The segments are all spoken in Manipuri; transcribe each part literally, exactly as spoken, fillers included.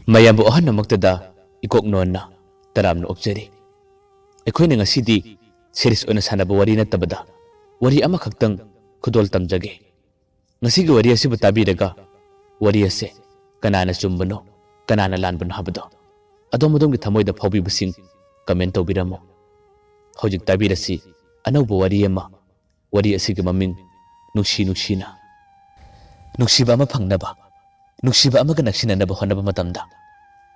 ꯃꯌꯥꯝꯕꯨ ꯑꯍꯟ ꯑꯃꯛꯇꯗ ꯏꯀꯣꯛ ꯅꯣꯟꯅ ꯇꯔꯥꯝꯅ ꯑꯣꯛꯆꯔꯤ꯫ ꯑꯩꯈꯣꯏꯅ ꯉꯁꯤꯗꯤ ꯁꯦꯔꯤꯁ ꯑꯣꯏꯅ ꯁꯥꯟꯅꯕ ꯋꯥꯔꯤ ꯅꯠꯇꯕꯗ ꯋꯥꯔꯤ ꯑꯃꯈꯛꯇꯪ ꯈꯨꯗꯣꯜ ꯇꯝꯖꯒꯦ꯫ ꯉꯁꯤꯒꯤ ꯋꯥꯔꯤ ꯑꯁꯤꯕꯨ ꯇꯥꯕꯤꯔꯒ ꯋꯥꯔꯤ ꯑꯁꯦ ꯀꯅꯥꯅ ꯆꯨꯝꯕꯅꯣ, ꯀꯅꯥꯅ ꯂꯥꯟꯕꯅꯣ ꯍꯥꯏꯕꯗꯣ ꯑꯗꯣꯝ ꯑꯗꯣꯝꯒꯤ ꯊꯃꯣꯏꯗ ꯐꯥꯎꯕꯤꯕꯁꯤꯡ ꯀꯃꯦꯟ ꯇꯧꯕꯤꯔꯝꯃꯨ꯫ ꯍꯧꯖꯤꯛ ꯇꯥꯕꯤꯔꯁꯤ ꯑꯅꯧꯕ ꯋꯥꯔꯤ ꯑꯃ꯫ ꯋꯥꯔꯤ ꯑꯁꯤꯒꯤ ꯃꯃꯤꯡ ꯅꯨꯡꯁꯤ ꯅꯨꯡꯁꯤꯅ꯫ ꯅꯨꯡꯁꯤꯕ ꯑꯃ ꯐꯪꯅꯕ, ꯅꯨꯡꯁꯤꯕ ꯑꯃꯒ ꯅꯛꯁꯤꯟꯅꯅꯕ ꯍꯣꯠꯅꯕ ꯃꯇꯝꯗ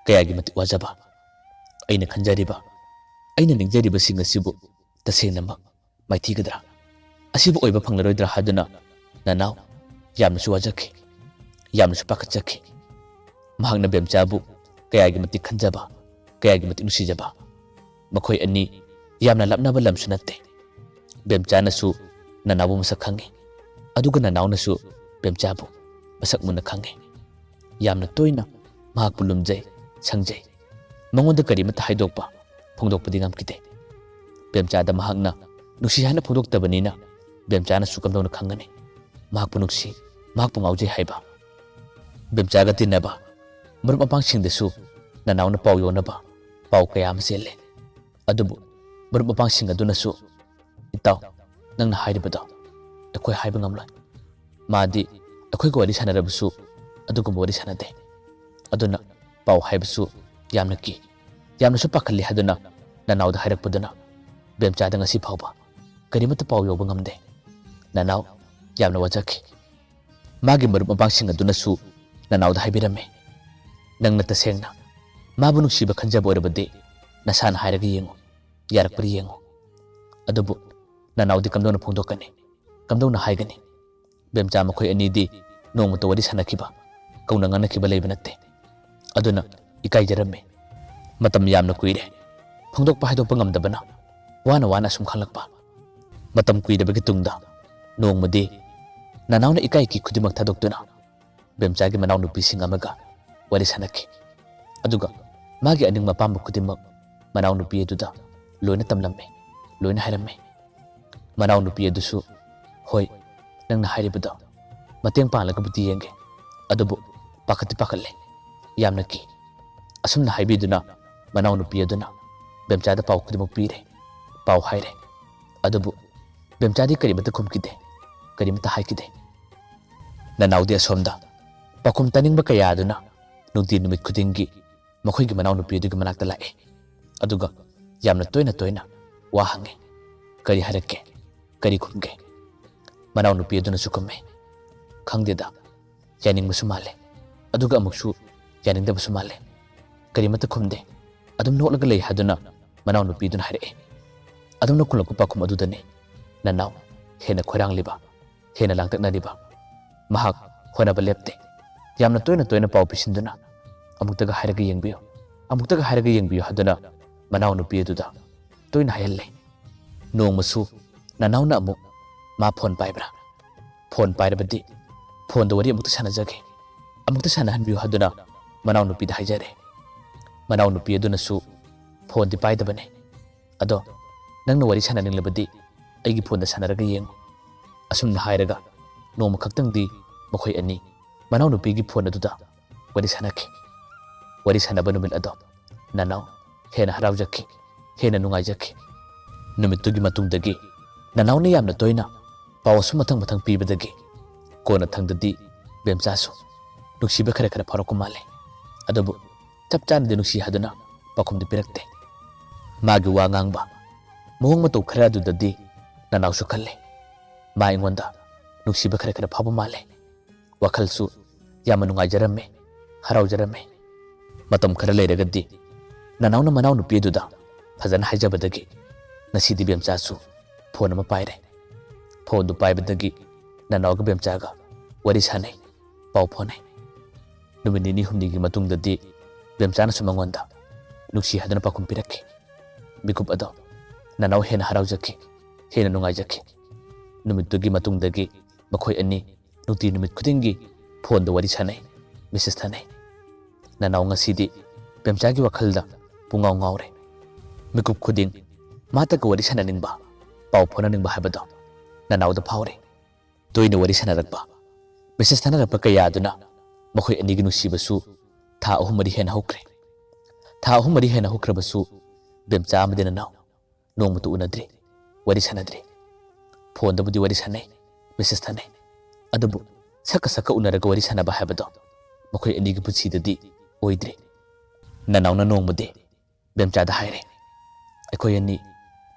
ꯀꯌꯥꯒꯤ ꯃꯇꯤꯛ ꯋꯥꯖꯕ꯫ ꯑꯩꯅ ꯈꯟꯖꯔꯤꯕ, ꯑꯩꯅ ꯅꯤꯡꯖꯔꯤꯕꯁꯤꯡ ꯑꯁꯤꯕꯨ ꯇꯁꯦꯡꯅꯃꯛ ꯃꯥꯏꯊꯤꯒꯗ꯭ꯔꯥ? ꯑꯁꯤꯕꯨ ꯑꯣꯏꯕ ꯐꯪꯂꯔꯣꯏꯗ꯭ꯔꯥ ꯍꯥꯏꯗꯨꯅ ꯅꯅꯥꯎ ꯌꯥꯝꯅꯁꯨ ꯋꯥꯖꯈꯤ, ꯌꯥꯝꯅꯁꯨ ꯄꯥꯈꯠꯆꯈꯤ꯫ ꯃꯍꯥꯛꯅ ꯕꯦꯝꯆꯥꯕꯨ ꯀꯌꯥꯒꯤ ꯃꯇꯤꯛ ꯈꯟꯖꯕ, ꯀꯌꯥꯒꯤ ꯃꯇꯤꯛ ꯅꯨꯡꯁꯤꯖꯕ꯫ ꯃꯈꯣꯏ ꯑꯅꯤ ꯌꯥꯝꯅ ꯂꯥꯞꯅꯕ ꯂꯝꯁꯨ ꯅꯠꯇꯦ꯫ ꯕꯦꯝꯆꯥꯅꯁꯨ ꯅꯅꯥꯎꯕꯨ ꯃꯁꯛ ꯈꯪꯉꯤ, ꯑꯗꯨꯒ ꯅꯅꯥꯎꯅꯁꯨ ꯕꯦꯝꯆꯥꯕꯨ ꯃꯁꯛ ꯃꯨꯟꯅ ꯈꯪꯉꯤ꯫ ꯌꯥꯝꯅ ꯇꯣꯏꯅ ꯃꯍꯥꯛꯄꯨ ꯂꯨꯝꯖꯩ, ꯁꯪꯖꯩ꯫ ꯃꯉꯣꯟꯗ ꯀꯔꯤꯃꯠꯇ ꯍꯥꯏꯗꯣꯛꯄ, ꯐꯣꯡꯗꯣꯛꯄꯗꯤ ꯉꯝꯈꯤꯗꯦ꯫ ꯕꯦꯝꯆꯥꯗ ꯃꯍꯥꯛꯅ ꯅꯨꯡꯁꯤ ꯍꯥꯏꯅ ꯐꯣꯡꯗꯣꯛꯇꯕꯅꯤꯅ ꯕꯦꯝꯆꯥꯅꯁꯨ ꯀꯝꯗꯧꯅ ꯈꯪꯒꯅꯤ ꯃꯍꯥꯛꯄꯨ ꯅꯨꯡꯁꯤ, ꯃꯍꯥꯛꯄꯨ ꯉꯥꯎꯖꯩ ꯍꯥꯏꯕ? ꯕꯦꯝꯆꯥꯒ ꯇꯤꯟꯅꯕ ꯃꯔꯨꯞ ꯃꯄꯥꯡꯁꯤꯡꯗꯁꯨ ꯅꯅꯥꯎꯅ ꯄꯥꯎ ꯌꯧꯅꯕ ꯄꯥꯎ ꯀꯌꯥ ꯑꯃ ꯆꯦꯜꯂꯦ꯫ ꯑꯗꯨꯕꯨ ꯃꯔꯨꯞ ꯃꯄꯥꯡꯁꯤꯡ ꯑꯗꯨꯅꯁꯨ, "ꯏꯇꯥꯎ, ꯅꯪꯅ ꯍꯥꯏꯔꯤꯕꯗꯣ ꯑꯩꯈꯣꯏ ꯍꯥꯏꯕ ꯉꯝꯂꯣꯏ꯫ ꯃꯥꯗꯤ ꯑꯩꯈꯣꯏꯒ ꯋꯥꯔꯤ ꯁꯥꯟꯅꯔꯕꯁꯨ ꯑꯗꯨꯒꯨꯝꯕ ꯋꯥꯔꯤ ꯁꯥꯟꯅꯗꯦ꯫ ꯑꯗꯨꯅ ꯄꯥꯎ ꯍꯥꯏꯕꯁꯨ ꯌꯥꯝꯅ ꯀꯤ, ꯌꯥꯝꯅꯁꯨ ꯄꯥꯈꯠꯂꯤ" ꯍꯥꯏꯗꯨꯅ ꯅꯅꯥꯎꯗ ꯍꯥꯏꯔꯛꯄꯗꯨꯅ ꯕꯦꯝꯆꯥꯗ ꯉꯁꯤ ꯐꯥꯎꯕ ꯀꯔꯤꯃꯠꯇ ꯄꯥꯎ ꯌꯧꯕ ꯉꯝꯗꯦ꯫ ꯅꯅꯥꯎ ꯌꯥꯝꯅ ꯋꯥꯖꯈꯤ꯫ ꯃꯥꯒꯤ ꯃꯔꯨꯞ ꯃꯄꯥꯡꯁꯤꯡ ꯑꯗꯨꯅꯁꯨ ꯅꯅꯥꯎꯗ ꯍꯥꯏꯕꯤꯔꯝꯃꯤ, "ꯅꯪꯅ ꯇꯁꯦꯡꯅ ꯃꯥꯕꯨ ꯅꯨꯡꯁꯤꯕ ꯈꯟꯖꯕ ꯑꯣꯏꯔꯕꯗꯤ ꯅꯁꯥꯅ ꯍꯥꯏꯔꯒ ꯌꯦꯡꯉꯨ, ꯌꯥꯔꯛꯄ꯭ꯔꯥ ꯌꯦꯡꯉꯨ"꯫ ꯑꯗꯨꯕꯨ ꯅꯅꯥꯎꯗꯤ ꯀꯝꯗꯧꯅ ꯐꯣꯡꯗꯣꯛꯀꯅꯤ? ꯀꯝꯗꯧꯅ ꯍꯥꯏꯒꯅꯤ? ꯕꯦꯝꯆꯥ ꯃꯈꯣꯏ ꯑꯅꯤꯗꯤ ꯅꯣꯡꯃꯇ ꯋꯥꯔꯤ ꯁꯥꯟꯅꯈꯤꯕ, ꯀꯧꯅ ꯉꯥꯡꯅꯈꯤꯕ ꯂꯩꯕ ꯅꯠꯇꯦ꯫ ꯑꯗꯨꯅ ꯏꯀꯥꯏꯖꯔꯝꯃꯤ꯫ ꯃꯇꯝ ꯌꯥꯝꯅ ꯀꯨꯏꯔꯦ ꯐꯣꯡꯗꯣꯛꯄ ꯍꯥꯏꯗꯣꯛꯄ ꯉꯝꯗꯕꯅ ꯋꯥꯅ ꯋꯥꯅ ꯑꯁꯨꯝ ꯈꯥꯡꯂꯛꯄ꯫ ꯃꯇꯝ ꯀꯨꯏꯔꯕꯒꯤ ꯇꯨꯡꯗ ꯅꯣꯡꯃꯗꯤ ꯅꯅꯥꯎꯅ ꯏꯀꯥꯏ ꯀꯤ ꯈꯨꯗꯤꯡꯃꯛ ꯊꯥꯗꯣꯛꯇꯨꯅ ꯕꯦꯝꯆꯥꯒꯤ ꯃꯅꯥꯎꯅꯨꯄꯤꯁꯤꯡ ꯑꯃꯒ ꯋꯥꯔꯤ ꯁꯥꯟꯅꯈꯤ꯫ ꯑꯗꯨꯒ ꯃꯥꯒꯤ ꯑꯅꯤꯡꯕ ꯑꯄꯥꯝꯕ ꯈꯨꯗꯤꯡꯃꯛ ꯃꯅꯥꯎꯅꯨꯄꯤ ꯑꯗꯨꯗ ꯂꯣꯏꯅ ꯇꯝꯂꯝꯃꯤ, ꯂꯣꯏꯅ ꯍꯥꯏꯔꯝꯃꯤ꯫ ꯃꯅꯥꯎꯅꯨꯄꯤ ꯑꯗꯨꯁꯨ, "ꯍꯣꯏ, ꯅꯪꯅ ꯍꯥꯏꯔꯤꯕꯗꯣ ꯃꯇꯦꯡ ꯄꯥꯡꯂꯒꯕꯨꯗꯤ ꯌꯦꯡꯒꯦ, ꯑꯗꯨꯕꯨ ꯄꯥꯈꯠꯇꯤ ꯄꯥꯈꯠꯂꯦ, ꯌꯥꯝꯅ ꯀꯤ"꯫ ꯑꯁꯨꯝꯅ ꯍꯥꯏꯕꯤꯗꯨꯅ ꯃꯅꯥꯎꯅꯨꯄꯤ ꯑꯗꯨꯅ ꯕꯦꯝꯆꯥꯗ ꯄꯥꯎ ꯈꯨꯗꯤꯡꯃꯛ ꯄꯤꯔꯦ, ꯄꯥꯎ ꯍꯥꯏꯔꯦ꯫ ꯑꯗꯨꯕꯨ ꯕꯦꯝꯆꯥꯗꯤ ꯀꯔꯤꯃꯠꯇ ꯈꯨꯝꯈꯤꯗꯦ, ꯀꯔꯤꯃꯠꯇ ꯍꯥꯏꯈꯤꯗꯦ꯫ ꯅꯅꯥꯎꯗꯤ ꯑꯁꯣꯝꯗ ꯄꯥꯎꯈꯨꯝ ꯇꯥꯅꯤꯡꯕ ꯀꯌꯥ ꯑꯗꯨꯅ ꯅꯨꯡꯇꯤ ꯅꯨꯃꯤꯠ ꯈꯨꯗꯤꯡꯒꯤ ꯃꯈꯣꯏꯒꯤ ꯃꯅꯥꯎꯅꯨꯄꯤ ꯑꯗꯨꯒꯤ ꯃꯅꯥꯛꯇ ꯂꯥꯛꯏ꯫ ꯑꯗꯨꯒ ꯌꯥꯝꯅ ꯇꯣꯏꯅ ꯇꯣꯏꯅ ꯋꯥ ꯍꯪꯉꯤ꯫ "ꯀꯔꯤ ꯍꯥꯏꯔꯛꯀꯦ? ꯀꯔꯤ ꯈꯨꯝꯒꯦ?" ꯃꯅꯥꯎꯅꯨꯄꯤ ꯑꯗꯨꯅꯁꯨ ꯈꯨꯝꯃꯤ, "ꯈꯪꯗꯦꯗ, ꯌꯥꯅꯤꯡꯕꯁꯨ ꯃꯥꯜꯂꯦ, ꯑꯗꯨꯒ ꯑꯃꯨꯛꯁꯨ ꯌꯥꯅꯤꯡꯗꯕꯁꯨ ꯃꯥꯜꯂꯦ꯫ ꯀꯔꯤꯃꯠꯇ ꯈꯨꯝꯗꯦ, ꯑꯗꯨꯝ ꯅꯣꯛꯂꯒ ꯂꯩ" ꯍꯥꯏꯗꯨꯅ ꯃꯅꯥꯎꯅꯨꯄꯤꯗꯨꯅ ꯍꯥꯏꯔꯛꯏ꯫ ꯑꯗꯨꯝꯅ ꯈꯨꯝꯂꯛꯄ ꯄꯥꯎꯈꯨꯝ ꯑꯗꯨꯗꯅꯤ ꯅꯅꯥꯎ ꯍꯦꯟꯅ ꯈꯣꯏꯔꯥꯡꯂꯤꯕ, ꯍꯦꯟꯅ ꯂꯥꯡꯇꯛꯅꯔꯤꯕ꯫ ꯃꯍꯥꯛ ꯍꯣꯠꯅꯕ ꯂꯦꯞꯇꯦ꯫ ꯌꯥꯝꯅ ꯇꯣꯏꯅ ꯇꯣꯏꯅ ꯄꯥꯎ ꯄꯤꯁꯤꯟꯗꯨꯅ, "ꯑꯃꯨꯛꯇꯒ ꯍꯥꯏꯔꯒ ꯌꯦꯡꯕꯤꯌꯨ, ꯑꯃꯨꯛꯇꯒ ꯍꯥꯏꯔꯒ ꯌꯦꯡꯕꯤꯌꯨ" ꯍꯥꯏꯗꯨꯅ ꯃꯅꯥꯎꯅꯨꯄꯤ ꯑꯗꯨꯗ ꯇꯣꯏꯅ ꯍꯥꯏꯍꯜꯂꯦ꯫ ꯅꯣꯡꯃꯁꯨ ꯅꯅꯥꯎꯅ ꯑꯃꯨꯛ ꯃꯥ ꯐꯣꯟ ꯄꯥꯏꯕ꯭ꯔꯥ? ꯐꯣꯟ ꯄꯥꯏꯔꯕꯗꯤ ꯐꯣꯟꯗ ꯋꯥꯔꯤ ꯑꯃꯨꯛꯇ ꯁꯥꯟꯅꯖꯒꯦ, ꯑꯃꯨꯛꯇ ꯁꯥꯟꯅꯍꯟꯕꯤꯌꯨ ꯍꯥꯏꯗꯨꯅ ꯃꯅꯥꯎꯅꯨꯄꯤꯗ ꯍꯥꯏꯖꯔꯦ꯫ ꯃꯅꯥꯎꯅꯨꯄꯤ ꯑꯗꯨꯅꯁꯨ ꯐꯣꯟꯗꯤ ꯄꯥꯏꯗꯕꯅꯦ꯫ "ꯑꯗꯣ ꯅꯪꯅ ꯋꯥꯔꯤ ꯁꯥꯟꯅꯅꯤꯡꯂꯕꯗꯤ ꯑꯩꯒꯤ ꯐꯣꯟꯗ ꯁꯥꯟꯅꯔꯒ ꯌꯦꯡꯉꯨ"꯫ ꯑꯁꯨꯝꯅ ꯍꯥꯏꯔꯒ ꯅꯣꯡꯃ ꯈꯛꯇꯪꯗꯤ ꯃꯈꯣꯏ ꯑꯅꯤ ꯃꯅꯥꯎꯅꯨꯄꯤꯒꯤ ꯐꯣꯟ ꯑꯗꯨꯗ ꯋꯥꯔꯤ ꯁꯥꯟꯅꯈꯤ꯫ ꯋꯥꯔꯤ ꯁꯥꯟꯅꯕ ꯅꯨꯃꯤꯠ ꯑꯗꯣ ꯅꯅꯥꯎ ꯍꯦꯟꯅ ꯍꯔꯥꯎꯖꯈꯤ, ꯍꯦꯟꯅ ꯅꯨꯡꯉꯥꯏꯖꯈꯤ꯫ ꯅꯨꯃꯤꯠꯇꯨꯒꯤ ꯃꯇꯨꯡꯗꯒꯤ ꯅꯅꯥꯎꯅ ꯌꯥꯝꯅ ꯇꯣꯏꯅ ꯄꯥꯎ ꯑꯁꯨꯝ ꯃꯊꯪ ꯃꯊꯪ ꯄꯤꯕꯗꯒꯤ ꯀꯣꯟꯅꯊꯪꯗꯗꯤ ꯕꯦꯝꯆꯥꯁꯨ ꯅꯨꯡꯁꯤꯕ ꯈꯔ ꯈꯔ ꯐꯥꯎꯔꯛꯄ ꯃꯥꯜꯂꯦ꯫ ꯑꯗꯨꯕꯨ ꯆꯞ ꯆꯥꯅꯗꯤ ꯅꯨꯡꯁꯤ ꯍꯥꯏꯗꯨꯅ ꯄꯥꯎꯈꯨꯝꯗꯤ ꯄꯤꯔꯛꯇꯦ꯫ ꯃꯥꯒꯤ ꯋꯥ ꯉꯥꯡꯕ ꯃꯑꯣꯡ ꯃꯇꯧ ꯈꯔ ꯑꯗꯨꯗꯗꯤ ꯅꯅꯥꯎꯁꯨ ꯈꯜꯂꯦ, ꯃꯥ ꯑꯩꯉꯣꯟꯗ ꯅꯨꯡꯁꯤꯕ ꯈꯔ ꯈꯔ ꯐꯥꯎꯕ ꯃꯥꯜꯂꯦ꯫ ꯋꯥꯈꯜꯁꯨ ꯌꯥꯝꯅ ꯅꯨꯡꯉꯥꯏꯖꯔꯝꯃꯦ, ꯍꯔꯥꯎꯖꯔꯝꯃꯦ꯫ ꯃꯇꯝ ꯈꯔ ꯂꯩꯔꯒꯗꯤ ꯅꯅꯥꯎꯅ ꯃꯅꯥꯎꯅꯨꯄꯤ ꯑꯗꯨꯗ ꯐꯖꯅ ꯍꯥꯏꯖꯕꯗꯒꯤ ꯉꯁꯤꯗꯤ ꯕꯦꯝꯆꯥꯁꯨ ꯐꯣꯟ ꯑꯃ ꯄꯥꯏꯔꯦ꯫ ꯐꯣꯟꯗꯨ ꯄꯥꯏꯕꯗꯒꯤ ꯅꯅꯥꯎꯒ ꯕꯦꯝꯆꯥꯒ ꯋꯥꯔꯤ ꯁꯥꯟꯅꯩ, ꯄꯥꯎ ꯐꯥꯎꯅꯩ꯫ ꯅꯨꯃꯤꯠ ꯅꯤꯅꯤ ꯍꯨꯝꯅꯤꯒꯤ ꯃꯇꯨꯡꯗꯗꯤ ꯕꯦꯝꯆꯥꯅꯁꯨ ꯃꯉꯣꯟꯗ ꯅꯨꯡꯁꯤ ꯍꯥꯏꯗꯨꯅ ꯄꯥꯎꯈꯨꯝ ꯄꯤꯔꯛꯈꯤ꯫ ꯃꯤꯀꯨꯞ ꯑꯗꯣ ꯅꯅꯥꯎ ꯍꯦꯟꯅ ꯍꯔꯥꯎꯖꯈꯤ, ꯍꯦꯟꯅ ꯅꯨꯡꯉꯥꯏꯖꯈꯤ꯫ ꯅꯨꯃꯤꯠꯇꯨꯒꯤ ꯃꯇꯨꯡꯗꯒꯤ ꯃꯈꯣꯏ ꯑꯅꯤ ꯅꯨꯡꯇꯤ ꯅꯨꯃꯤꯠ ꯈꯨꯗꯤꯡꯒꯤ ꯐꯣꯟꯗ ꯋꯥꯔꯤ ꯁꯥꯟꯅꯩ, ꯃꯦꯁꯦꯖ ꯊꯥꯅꯩ꯫ ꯅꯅꯥꯎ ꯉꯁꯤꯗꯤ ꯕꯦꯝꯆꯥꯒꯤ ꯋꯥꯈꯜꯗ ꯄꯨꯡꯉꯥꯎ ꯉꯥꯎꯔꯦ꯫ ꯃꯤꯀꯨꯞ ꯈꯨꯗꯤꯡ ꯃꯥꯇꯒ ꯋꯥꯔꯤ ꯁꯥꯟꯅꯅꯤꯡꯕ, ꯄꯥꯎ ꯐꯥꯎꯅꯅꯤꯡꯕ ꯍꯥꯏꯕꯗꯣ ꯅꯅꯥꯎꯗ ꯐꯥꯎꯔꯦ꯫ ꯇꯣꯏꯅ ꯋꯥꯔꯤ ꯁꯥꯟꯅꯔꯛꯄ, ꯃꯦꯁꯦꯖ ꯊꯥꯅꯔꯛꯄ ꯀꯌꯥ ꯑꯗꯨꯅ ꯃꯈꯣꯏ ꯑꯅꯤꯒꯤ ꯅꯨꯡꯁꯤꯕꯁꯨ ꯊꯥ ꯑꯍꯨꯝ ꯃꯔꯤ ꯍꯦꯟꯅ ꯍꯧꯈ꯭ꯔꯦ꯫ ꯊꯥ ꯑꯍꯨꯝ ꯃꯔꯤ ꯍꯦꯟꯅ ꯍꯧꯈ꯭ꯔꯕꯁꯨ ꯕꯦꯝꯆꯥ ꯑꯃꯗꯤ ꯅꯅꯥꯎ ꯅꯣꯡꯃꯇ ꯎꯅꯗ꯭ꯔꯤ, ꯋꯥꯔꯤ ꯁꯥꯟꯅꯗ꯭ꯔꯤ꯫ ꯐꯣꯟꯗꯕꯨꯗꯤ ꯋꯥꯔꯤ ꯁꯥꯟꯅꯩ, ꯃꯦꯁꯦꯖ ꯊꯥꯅꯩ, ꯑꯗꯨꯕꯨ ꯁꯛꯀ ꯁꯛꯀ ꯎꯅꯔꯒ ꯋꯥꯔꯤ ꯁꯥꯟꯅꯕ ꯍꯥꯏꯕꯗꯣ ꯃꯈꯣꯏ ꯑꯅꯤꯒꯤ ꯄꯨꯟꯁꯤꯗꯗꯤ ꯑꯣꯏꯗ꯭ꯔꯤ꯫ ꯅꯅꯥꯎꯅ ꯅꯣꯡꯃꯗꯤ ꯕꯦꯝꯆꯥꯗ ꯍꯥꯏꯔꯦ, "ꯑꯩꯈꯣꯏ ꯑꯅꯤ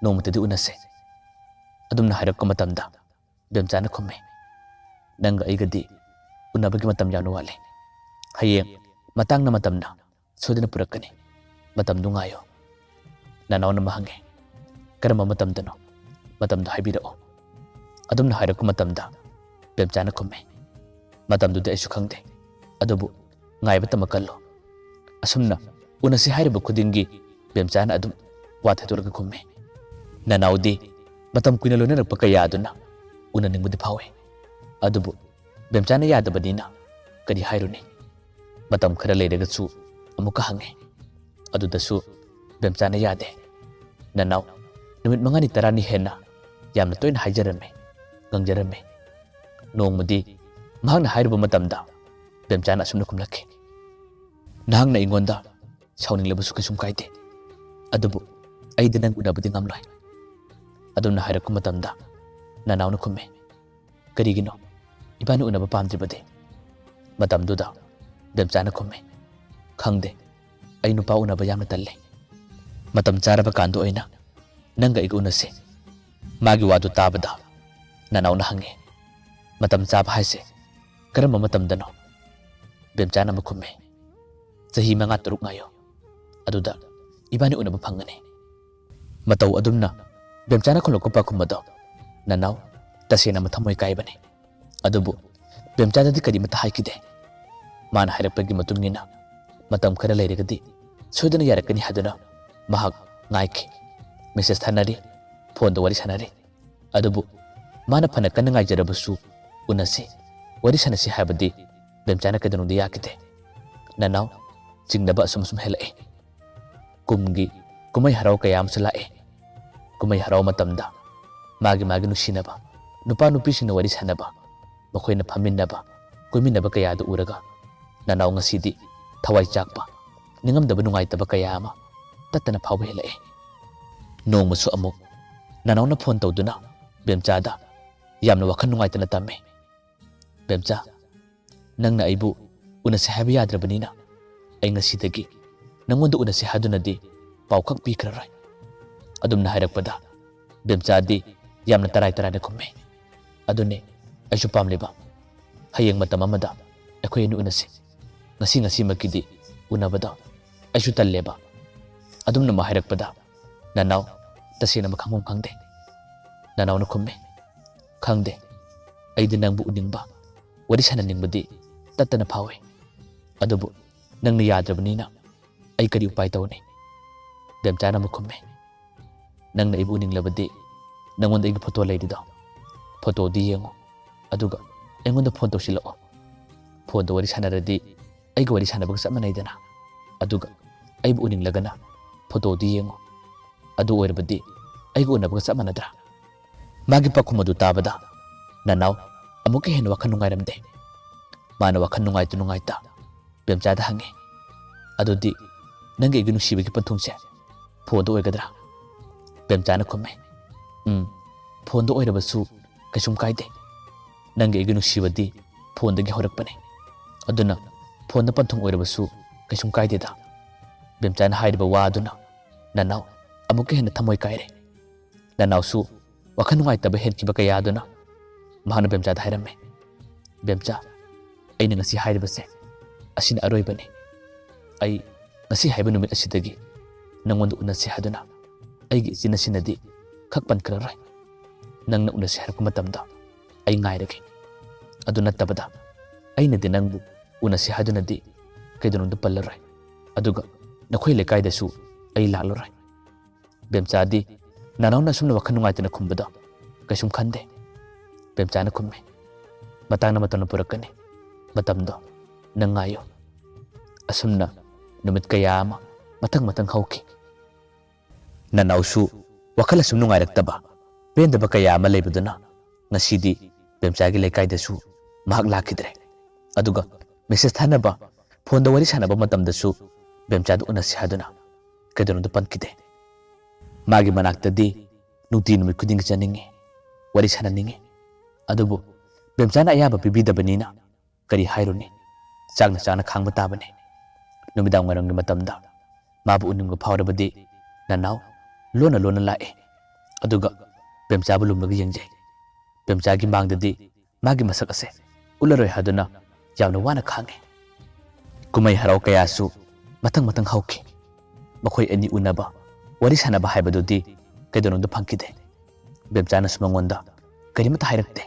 ꯅꯣꯡꯃꯇꯗꯤ ꯎꯅꯁꯦ"꯫ ꯑꯗꯨꯝꯅ ꯍꯥꯏꯔꯛꯄ ꯃꯇꯝꯗ ꯕꯦꯝꯆꯥꯅ ꯈꯨꯝꯃꯦ, "ꯅꯪꯒ ꯑꯩꯒꯗꯤ ꯎꯅꯕꯒꯤ ꯃꯇꯝ ꯌꯥꯝꯅ ꯋꯥꯠꯂꯤ꯫ ꯍꯌꯦꯡ ꯃꯇꯥꯡꯅ ꯃꯇꯝꯅ ꯁꯣꯏꯗꯅ ꯄꯨꯔꯛꯀꯅꯤ꯫ ꯃꯇꯝꯗꯨ ꯉꯥꯏꯌꯨ"꯫ ꯅꯅꯥꯎꯅ ꯑꯃ ꯍꯪꯉꯦ, "ꯀꯔꯝꯕ ꯃꯇꯝꯗꯅꯣ? ꯃꯇꯝꯗꯨ ꯍꯥꯏꯕꯤꯔꯛꯑꯣ"꯫ ꯑꯗꯨꯝꯅ ꯍꯥꯏꯔꯛꯄ ꯃꯇꯝꯗ ꯕꯦꯝꯆꯥꯅ ꯈꯨꯝꯃꯦ, "ꯃꯇꯝꯗꯨꯗꯤ ꯑꯩꯁꯨ ꯈꯪꯗꯦ, ꯑꯗꯨꯕꯨ ꯉꯥꯏꯕ ꯇꯝꯃ ꯀꯜꯂꯨ"꯫ ꯑꯁꯨꯝꯅ ꯎꯅꯁꯤ ꯍꯥꯏꯔꯤꯕ ꯈꯨꯗꯤꯡꯒꯤ ꯕꯦꯝꯆꯥꯅ ꯑꯗꯨꯝ ꯋꯥ ꯊꯩꯗꯣꯛꯂꯒ ꯈꯨꯝꯃꯦ꯫ ꯅꯅꯥꯎꯗꯤ ꯃꯇꯝ ꯀꯨꯏꯅ ꯂꯣꯏꯅꯔꯛꯄ ꯀꯌꯥ ꯑꯗꯨꯅ ꯎꯅꯅꯤꯡꯕꯗꯤ ꯐꯥꯎꯏ, ꯑꯗꯨꯕꯨ ꯕꯦꯝꯆꯥꯅ ꯌꯥꯗꯕꯅꯤꯅ ꯀꯔꯤ ꯍꯥꯏꯔꯨꯅꯤ? ꯃꯇꯝ ꯈꯔ ꯂꯩꯔꯒꯁꯨ ꯑꯃꯨꯛꯀ ꯍꯪꯉꯦ꯫ ꯑꯗꯨꯗꯁꯨ ꯕꯦꯝꯆꯥꯅ ꯌꯥꯗꯦ꯫ ꯅꯅꯥꯎ ꯅꯨꯃꯤꯠ ꯃꯉꯥꯅꯤ ꯇꯔꯥꯅꯤ ꯍꯦꯟꯅ ꯌꯥꯝꯅ ꯇꯣꯏꯅ ꯍꯥꯏꯖꯔꯝꯃꯤ, ꯉꯥꯡꯖꯔꯝꯃꯤ꯫ ꯅꯣꯡꯃꯗꯤ ꯃꯍꯥꯛꯅ ꯍꯥꯏꯔꯨꯕ ꯃꯇꯝꯗ ꯕꯦꯝꯆꯥꯅ ꯑꯁꯨꯝꯅ ꯈꯨꯝꯂꯛꯈꯤ, "ꯅꯍꯥꯛꯅ ꯑꯩꯉꯣꯟꯗ ꯁꯥꯎꯅꯤꯡꯂꯕꯁꯨ ꯀꯩꯁꯨꯝ ꯀꯥꯏꯗꯦ, ꯑꯗꯨꯕꯨ ꯑꯩꯗꯤ ꯅꯪ ꯎꯅꯕꯗꯤ ꯉꯝꯂꯣꯏ"꯫ ꯑꯗꯨꯝꯅ ꯍꯥꯏꯔꯛꯄ ꯃꯇꯝꯗ ꯅꯅꯥꯎꯅ ꯈꯨꯝꯃꯤ, "ꯀꯔꯤꯒꯤꯅꯣ ꯏꯕꯥꯅꯤ ꯎꯅꯕ ꯄꯥꯝꯗ꯭ꯔꯤꯕꯗꯤ?" ꯃꯇꯝꯗꯨꯗ ꯕꯦꯝꯆꯥꯅ ꯈꯨꯝꯃꯤ, "ꯈꯪꯗꯦ, ꯑꯩ ꯅꯨꯄꯥ ꯎꯅꯕ ꯌꯥꯝꯅ ꯇꯜꯂꯤ꯫ ꯃꯇꯝ ꯆꯥꯔꯕ ꯀꯥꯟꯗ ꯑꯣꯏꯅ ꯅꯪꯒ ꯑꯩꯒ ꯎꯅꯁꯤ"꯫ ꯃꯥꯒꯤ ꯋꯥꯗꯨ ꯇꯥꯕꯗ ꯅꯅꯥꯎꯅ ꯍꯪꯉꯤ, "ꯃꯇꯝ ꯆꯥꯕ ꯍꯥꯏꯁꯦ ꯀꯔꯝꯕ ꯃꯇꯝꯗꯅꯣ?" ꯕꯦꯝꯆꯥꯅ ꯑꯃꯨꯛ ꯈꯨꯝꯃꯤ, "ꯆꯍꯤ ꯃꯉꯥ ꯇꯔꯨꯛ ꯉꯥꯏꯌꯨ, ꯑꯗꯨꯗ ꯏꯕꯥꯅꯤ ꯎꯅꯕ ꯐꯪꯒꯅꯤ"꯫ ꯃꯇꯧ ꯑꯗꯨꯝꯅ ꯕꯦꯝꯆꯥꯅ ꯈꯨꯝꯂꯛꯄ ꯄꯥꯎꯈꯨꯝ ꯑꯗꯣ ꯅꯅꯥꯎ ꯇꯁꯦꯡꯅ ꯃꯊꯃꯣꯏ ꯀꯥꯏꯕꯅꯤ꯫ ꯑꯗꯨꯕꯨ ꯕꯦꯝꯆꯥꯗꯗꯤ ꯀꯔꯤꯃꯠꯇ ꯍꯥꯏꯈꯤꯗꯦ꯫ ꯃꯥꯅ ꯍꯥꯏꯔꯛꯄꯒꯤ ꯃꯇꯨꯡ ꯏꯟꯅ ꯃꯇꯝ ꯈꯔ ꯂꯩꯔꯒꯗꯤ ꯁꯣꯏꯗꯅ ꯌꯥꯔꯛꯀꯅꯤ ꯍꯥꯏꯗꯨꯅ ꯃꯍꯥꯛ ꯉꯥꯏꯈꯤ꯫ ꯃꯦꯁꯦꯖ ꯊꯥꯅꯔꯤ, ꯐꯣꯟꯗ ꯋꯥꯔꯤ ꯁꯥꯟꯅꯔꯤ꯫ ꯑꯗꯨꯕꯨ ꯃꯥꯅ ꯐꯅ ꯀꯟꯅ ꯉꯥꯏꯖꯔꯕꯁꯨ ꯎꯅꯁꯤ, ꯋꯥꯔꯤ ꯁꯥꯟꯅꯁꯤ ꯍꯥꯏꯕꯗꯤ ꯕꯦꯝꯆꯥꯅ ꯀꯩꯗꯧꯅꯨꯡꯗ ꯌꯥꯈꯤꯗꯦ꯫ ꯅꯅꯥꯎ ꯆꯤꯡꯅꯕ ꯑꯁꯨꯝ ꯑꯁꯨꯝ ꯍꯦꯜꯂꯛꯏ꯫ ꯀꯨꯝꯒꯤ ꯀꯨꯝꯍꯩ ꯍꯔꯥꯎ ꯀꯌꯥ ꯑꯃꯁꯨ ꯂꯥꯛꯑꯦ꯫ ꯀꯨꯝꯍꯩ ꯍꯔꯥꯎ ꯃꯇꯝꯗ ꯃꯥꯒꯤ ꯃꯥꯒꯤ ꯅꯨꯡꯁꯤꯅꯕ ꯅꯨꯄꯥ ꯅꯨꯄꯤꯁꯤꯡꯅ ꯋꯥꯔꯤ ꯁꯥꯟꯅꯕ, ꯃꯈꯣꯏꯅ ꯐꯝꯃꯤꯟꯅꯕ, ꯀꯣꯏꯃꯤꯟꯅꯕ ꯀꯌꯥꯗꯨ ꯎꯔꯒ ꯅꯅꯥꯎ ꯉꯁꯤꯗꯤ ꯊꯋꯥꯏ ꯆꯥꯛꯄ, ꯅꯤꯡꯉꯝꯗꯕ ꯅꯨꯡꯉꯥꯏꯇꯕ ꯀꯌꯥ ꯑꯃ ꯇꯠꯇꯅ ꯐꯥꯎꯕ ꯍꯦꯜꯂꯛꯑꯦ꯫ ꯅꯣꯡꯃꯁꯨ ꯑꯃꯨꯛ ꯅꯅꯥꯎꯅ ꯐꯣꯟ ꯇꯧꯗꯨꯅ ꯕꯦꯝꯆꯥꯗ ꯌꯥꯝꯅ ꯋꯥꯈꯜ ꯅꯨꯡꯉꯥꯏꯇꯅ ꯇꯝꯃꯤ꯫ "ꯕꯦꯝꯆꯥ, ꯅꯪꯅ ꯑꯩꯕꯨ ꯎꯅꯁꯦ ꯍꯥꯏꯕ ꯌꯥꯗ꯭ꯔꯕꯅꯤꯅ ꯑꯩ ꯉꯁꯤꯗꯒꯤ ꯅꯪꯉꯣꯟꯗ ꯎꯅꯁꯦ ꯍꯥꯏꯗꯨꯅꯗꯤ ꯄꯥꯎ ꯈꯛ ꯄꯤꯈ꯭ꯔꯔꯣꯏ"꯫ ꯑꯗꯨꯝꯅ ꯍꯥꯏꯔꯛꯄꯗ ꯕꯦꯝꯆꯥꯗꯤ ꯌꯥꯝꯅ ꯇꯔꯥꯏ ꯇꯔꯥꯏꯅ ꯈꯨꯝꯃꯤ꯫ "ꯑꯗꯨꯅꯦ ꯑꯩꯁꯨ ꯄꯥꯝꯂꯤꯕ꯫ ꯍꯌꯦꯡ ꯃꯇꯝ ꯑꯃꯗ ꯑꯩꯈꯣꯏ ꯑꯅꯤ ꯎꯅꯁꯤ꯫ ꯉꯁꯤ ꯉꯁꯤꯃꯛꯀꯤꯗꯤ ꯎꯅꯕꯗꯣ ꯑꯩꯁꯨ ꯇꯜꯂꯦꯕ"꯫ ꯑꯗꯨꯝꯅ ꯑꯃ ꯍꯥꯏꯔꯛꯄꯗ ꯅꯅꯥꯎ ꯇꯁꯦꯡꯅ ꯑꯃ ꯈꯪꯐꯝ ꯈꯪꯗꯦ꯫ ꯅꯅꯥꯎꯅ ꯈꯨꯝꯃꯤ, "ꯈꯪꯗꯦ, ꯑꯩꯗꯤ ꯅꯪꯕꯨ ꯎꯅꯤꯡꯕ, ꯋꯥꯔꯤ ꯁꯥꯟꯅꯅꯤꯡꯕꯗꯤ ꯇꯠꯇꯅ ꯐꯥꯎꯏ꯫ ꯑꯗꯨꯕꯨ ꯅꯪꯅ ꯌꯥꯗ꯭ꯔꯕꯅꯤꯅ ꯑꯩ ꯀꯔꯤ ꯎꯄꯥꯏ ꯇꯧꯅꯤ?" ꯕꯦꯝꯆꯥꯅ ꯑꯃꯨꯛ ꯈꯨꯝꯃꯤ, "ꯅꯪꯅ ꯑꯩꯕꯨ ꯎꯅꯤꯡꯂꯕꯗꯤ ꯅꯪꯉꯣꯟꯗ ꯑꯩꯒꯤ ꯐꯣꯇꯣ ꯂꯩꯔꯤꯗꯣ, ꯐꯣꯇꯣꯗꯤ ꯌꯦꯡꯉꯨ, ꯑꯗꯨꯒ ꯑꯩꯉꯣꯟꯗ ꯐꯣꯟ ꯇꯧꯁꯤꯜꯂꯛꯑꯣ꯫ ꯐꯣꯟꯗ ꯋꯥꯔꯤ ꯁꯥꯟꯅꯔꯗꯤ ꯑꯩꯒ ꯋꯥꯔꯤ ꯁꯥꯟꯅꯕꯒ ꯆꯞ ꯃꯥꯟꯅꯩꯗꯅ꯫ ꯑꯗꯨꯒ ꯑꯩꯕꯨ ꯎꯅꯤꯡꯂꯒꯅ ꯐꯣꯇꯣꯗꯤ ꯌꯦꯡꯉꯨ, ꯑꯗꯨ ꯑꯣꯏꯔꯕꯗꯤ ꯑꯩꯒ ꯎꯅꯕꯒ ꯆꯞ ꯃꯥꯟꯅꯗ꯭ꯔꯥ?" ꯃꯥꯒꯤ ꯄꯥꯎꯈꯨꯝ ꯑꯗꯨ ꯇꯥꯕꯗ ꯅꯅꯥꯎ ꯑꯃꯨꯛꯀ ꯍꯦꯟꯅ ꯋꯥꯈꯜ ꯅꯨꯡꯉꯥꯏꯔꯝꯗꯦ꯫ ꯃꯥꯅ ꯋꯥꯈꯜ ꯅꯨꯡꯉꯥꯏꯇ ꯅꯨꯡꯉꯥꯏꯇ ꯕꯦꯝꯆꯥꯗ ꯍꯪꯉꯤ, "ꯑꯗꯨꯗꯤ ꯅꯪꯒꯤ ꯑꯩꯒꯤ ꯅꯨꯡꯁꯤꯕꯒꯤ ꯄꯟꯊꯨꯡꯁꯦ ꯐꯣꯟꯗ ꯑꯣꯏꯒꯗ꯭ꯔꯥ?" ꯕꯦꯝꯆꯥꯅ ꯈꯨꯝꯃꯤ, "ꯎꯝ, ꯐꯣꯟꯗ ꯑꯣꯏꯔꯕꯁꯨ ꯀꯩꯁꯨꯝ ꯀꯥꯏꯗꯦ꯫ ꯅꯪꯒꯤ ꯑꯩꯒꯤ ꯅꯨꯡꯁꯤꯕꯗꯤ ꯐꯣꯟꯗꯒꯤ ꯍꯧꯔꯛꯄꯅꯤ꯫ ꯑꯗꯨꯅ ꯐꯣꯟꯗ ꯄꯟꯊꯨꯡ ꯑꯣꯏꯔꯕꯁꯨ ꯀꯩꯁꯨꯝ ꯀꯥꯏꯗꯦꯗ"꯫ ꯕꯦꯝꯆꯥꯅ ꯍꯥꯏꯔꯤꯕ ꯋꯥ ꯑꯗꯨꯅ ꯅꯅꯥꯎ ꯑꯃꯨꯛꯀ ꯍꯦꯟꯅ ꯊꯃꯣꯏ ꯀꯥꯏꯔꯦ꯫ ꯅꯅꯥꯎꯁꯨ ꯋꯥꯈꯜ ꯅꯨꯡꯉꯥꯏꯇꯕ ꯍꯦꯟꯈꯤꯕ ꯀꯌꯥ ꯑꯗꯨꯅ ꯃꯍꯥꯛꯅ ꯕꯦꯝꯆꯥꯗ ꯍꯥꯏꯔꯝꯃꯤ, "ꯕꯦꯝꯆꯥ, ꯑꯩꯅ ꯉꯁꯤ ꯍꯥꯏꯔꯤꯕꯁꯦ ꯑꯁꯤꯅ ꯑꯔꯣꯏꯕꯅꯤ꯫ ꯑꯩ ꯉꯁꯤ ꯍꯥꯏꯕ ꯅꯨꯃꯤꯠ ꯑꯁꯤꯗꯒꯤ ꯅꯪꯉꯣꯟꯗ ꯎꯅꯁꯦ ꯍꯥꯏꯗꯨꯅ ꯑꯩꯒꯤ ꯏꯆꯤꯟ ꯑꯁꯤꯅꯗꯤ ꯈꯛ ꯄꯟꯈ꯭ꯔꯔꯣꯏ꯫ ꯅꯪꯅ ꯎꯅꯁꯦ ꯍꯥꯏꯔꯛꯄ ꯃꯇꯝꯗ ꯑꯩ ꯉꯥꯏꯔꯒꯦ꯫ ꯑꯗꯨ ꯅꯠꯇꯕꯗ ꯑꯩꯅꯗꯤ ꯅꯪꯕꯨ ꯎꯅꯁꯦ ꯍꯥꯏꯗꯨꯅꯗꯤ ꯀꯩꯗꯧꯅꯨꯡꯗ ꯄꯜꯂꯔꯣꯏ꯫ ꯑꯗꯨꯒ ꯅꯈꯣꯏ ꯂꯩꯀꯥꯏꯗꯁꯨ ꯑꯩ ꯂꯥꯛꯂꯔꯣꯏ"꯫ ꯕꯦꯝꯆꯥꯗꯤ ꯅꯅꯥꯎꯅ ꯑꯁꯨꯝꯅ ꯋꯥꯈꯜ ꯅꯨꯡꯉꯥꯏꯇꯅ ꯈꯨꯝꯕꯗꯣ ꯀꯩꯁꯨꯝ ꯈꯟꯗꯦ꯫ ꯕꯦꯝꯆꯥꯅ ꯈꯨꯝꯃꯤ, "ꯃꯇꯥꯡꯅ ꯃꯇꯝꯅ ꯄꯨꯔꯛꯀꯅꯤ꯫ ꯃꯇꯝꯗꯣ ꯅꯪ ꯉꯥꯏꯌꯨ"꯫ ꯑꯁꯨꯝꯅ ꯅꯨꯃꯤꯠ ꯀꯌꯥ ꯑꯃ ꯃꯊꯪ ꯃꯊꯪ ꯍꯧꯈꯤ꯫ ꯅꯅꯥꯎꯁꯨ ꯋꯥꯈꯜ ꯑꯁꯨꯝ ꯅꯨꯡꯉꯥꯏꯔꯛꯇꯕ, ꯄꯦꯟꯗꯕ ꯀꯌꯥ ꯑꯃ ꯂꯩꯕꯗꯨꯅ ꯉꯁꯤꯗꯤ ꯕꯦꯝꯆꯥꯒꯤ ꯂꯩꯀꯥꯏꯗꯁꯨ ꯃꯍꯥꯛ ꯂꯥꯛꯈꯤꯗ꯭ꯔꯦ꯫ ꯑꯗꯨꯒ ꯃꯦꯁꯦꯖ ꯊꯥꯅꯕ, ꯐꯣꯟꯗ ꯋꯥꯔꯤ ꯁꯥꯟꯅꯕ ꯃꯇꯝꯗꯁꯨ ꯕꯦꯝꯆꯥꯗꯨ ꯎꯅꯁꯤ ꯍꯥꯏꯗꯨꯅ ꯀꯩꯗꯧꯅꯨꯡꯗ ꯄꯟꯈꯤꯗꯦ꯫ ꯃꯥꯒꯤ ꯃꯅꯥꯛꯇꯗꯤ ꯅꯨꯡꯇꯤ ꯅꯨꯃꯤꯠ ꯈꯨꯗꯤꯡꯒꯤ ꯆꯠꯅꯤꯡꯉꯤ, ꯋꯥꯔꯤ ꯁꯥꯟꯅꯅꯤꯡꯉꯤ꯫ ꯑꯗꯨꯕꯨ ꯕꯦꯝꯆꯥꯅ ꯑꯌꯥꯕ ꯄꯤꯕꯤꯗꯕꯅꯤꯅ ꯀꯔꯤ ꯍꯥꯏꯔꯨꯅꯤ? ꯆꯥꯛꯅ ꯆꯥꯛꯅ ꯈꯥꯡꯕ ꯇꯥꯕꯅꯤ꯫ ꯅꯨꯃꯤꯗꯥꯡ ꯋꯥꯏꯔꯝꯒꯤ ꯃꯇꯝꯗ ꯃꯥꯕꯨ ꯎꯅꯤꯡꯕ ꯐꯥꯎꯔꯕꯗꯤ ꯅꯅꯥꯎ ꯂꯣꯟꯅ ꯂꯣꯟꯅ ꯂꯥꯛꯑꯦ꯫ ꯑꯗꯨꯒ ꯕꯦꯝꯆꯥꯕꯨ ꯂꯨꯝꯂꯒ ꯌꯦꯡꯖꯩ꯫ ꯕꯦꯝꯆꯥꯒꯤ ꯃꯥꯡꯗꯗꯤ ꯃꯥꯒꯤ ꯃꯁꯛ ꯑꯁꯦ ꯎꯠꯂꯔꯣꯏ ꯍꯥꯏꯗꯨꯅ ꯌꯥꯝꯅ ꯋꯥꯅ ꯈꯥꯡꯉꯤ꯫ ꯀꯨꯝꯍꯩ ꯍꯔꯥꯎ ꯀꯌꯥꯁꯨ ꯃꯊꯪ ꯃꯊꯪ ꯍꯧꯈꯤ꯫ ꯃꯈꯣꯏ ꯑꯅꯤ ꯎꯅꯕ, ꯋꯥꯔꯤ ꯁꯥꯟꯅꯕ ꯍꯥꯏꯕꯗꯨꯗꯤ ꯀꯩꯗꯧꯅꯨꯡꯗ ꯐꯪꯈꯤꯗꯦ꯫ ꯕꯦꯝꯆꯥꯅꯁꯨ ꯃꯉꯣꯟꯗ ꯀꯔꯤꯃꯠꯇ ꯍꯥꯏꯔꯛꯇꯦ꯫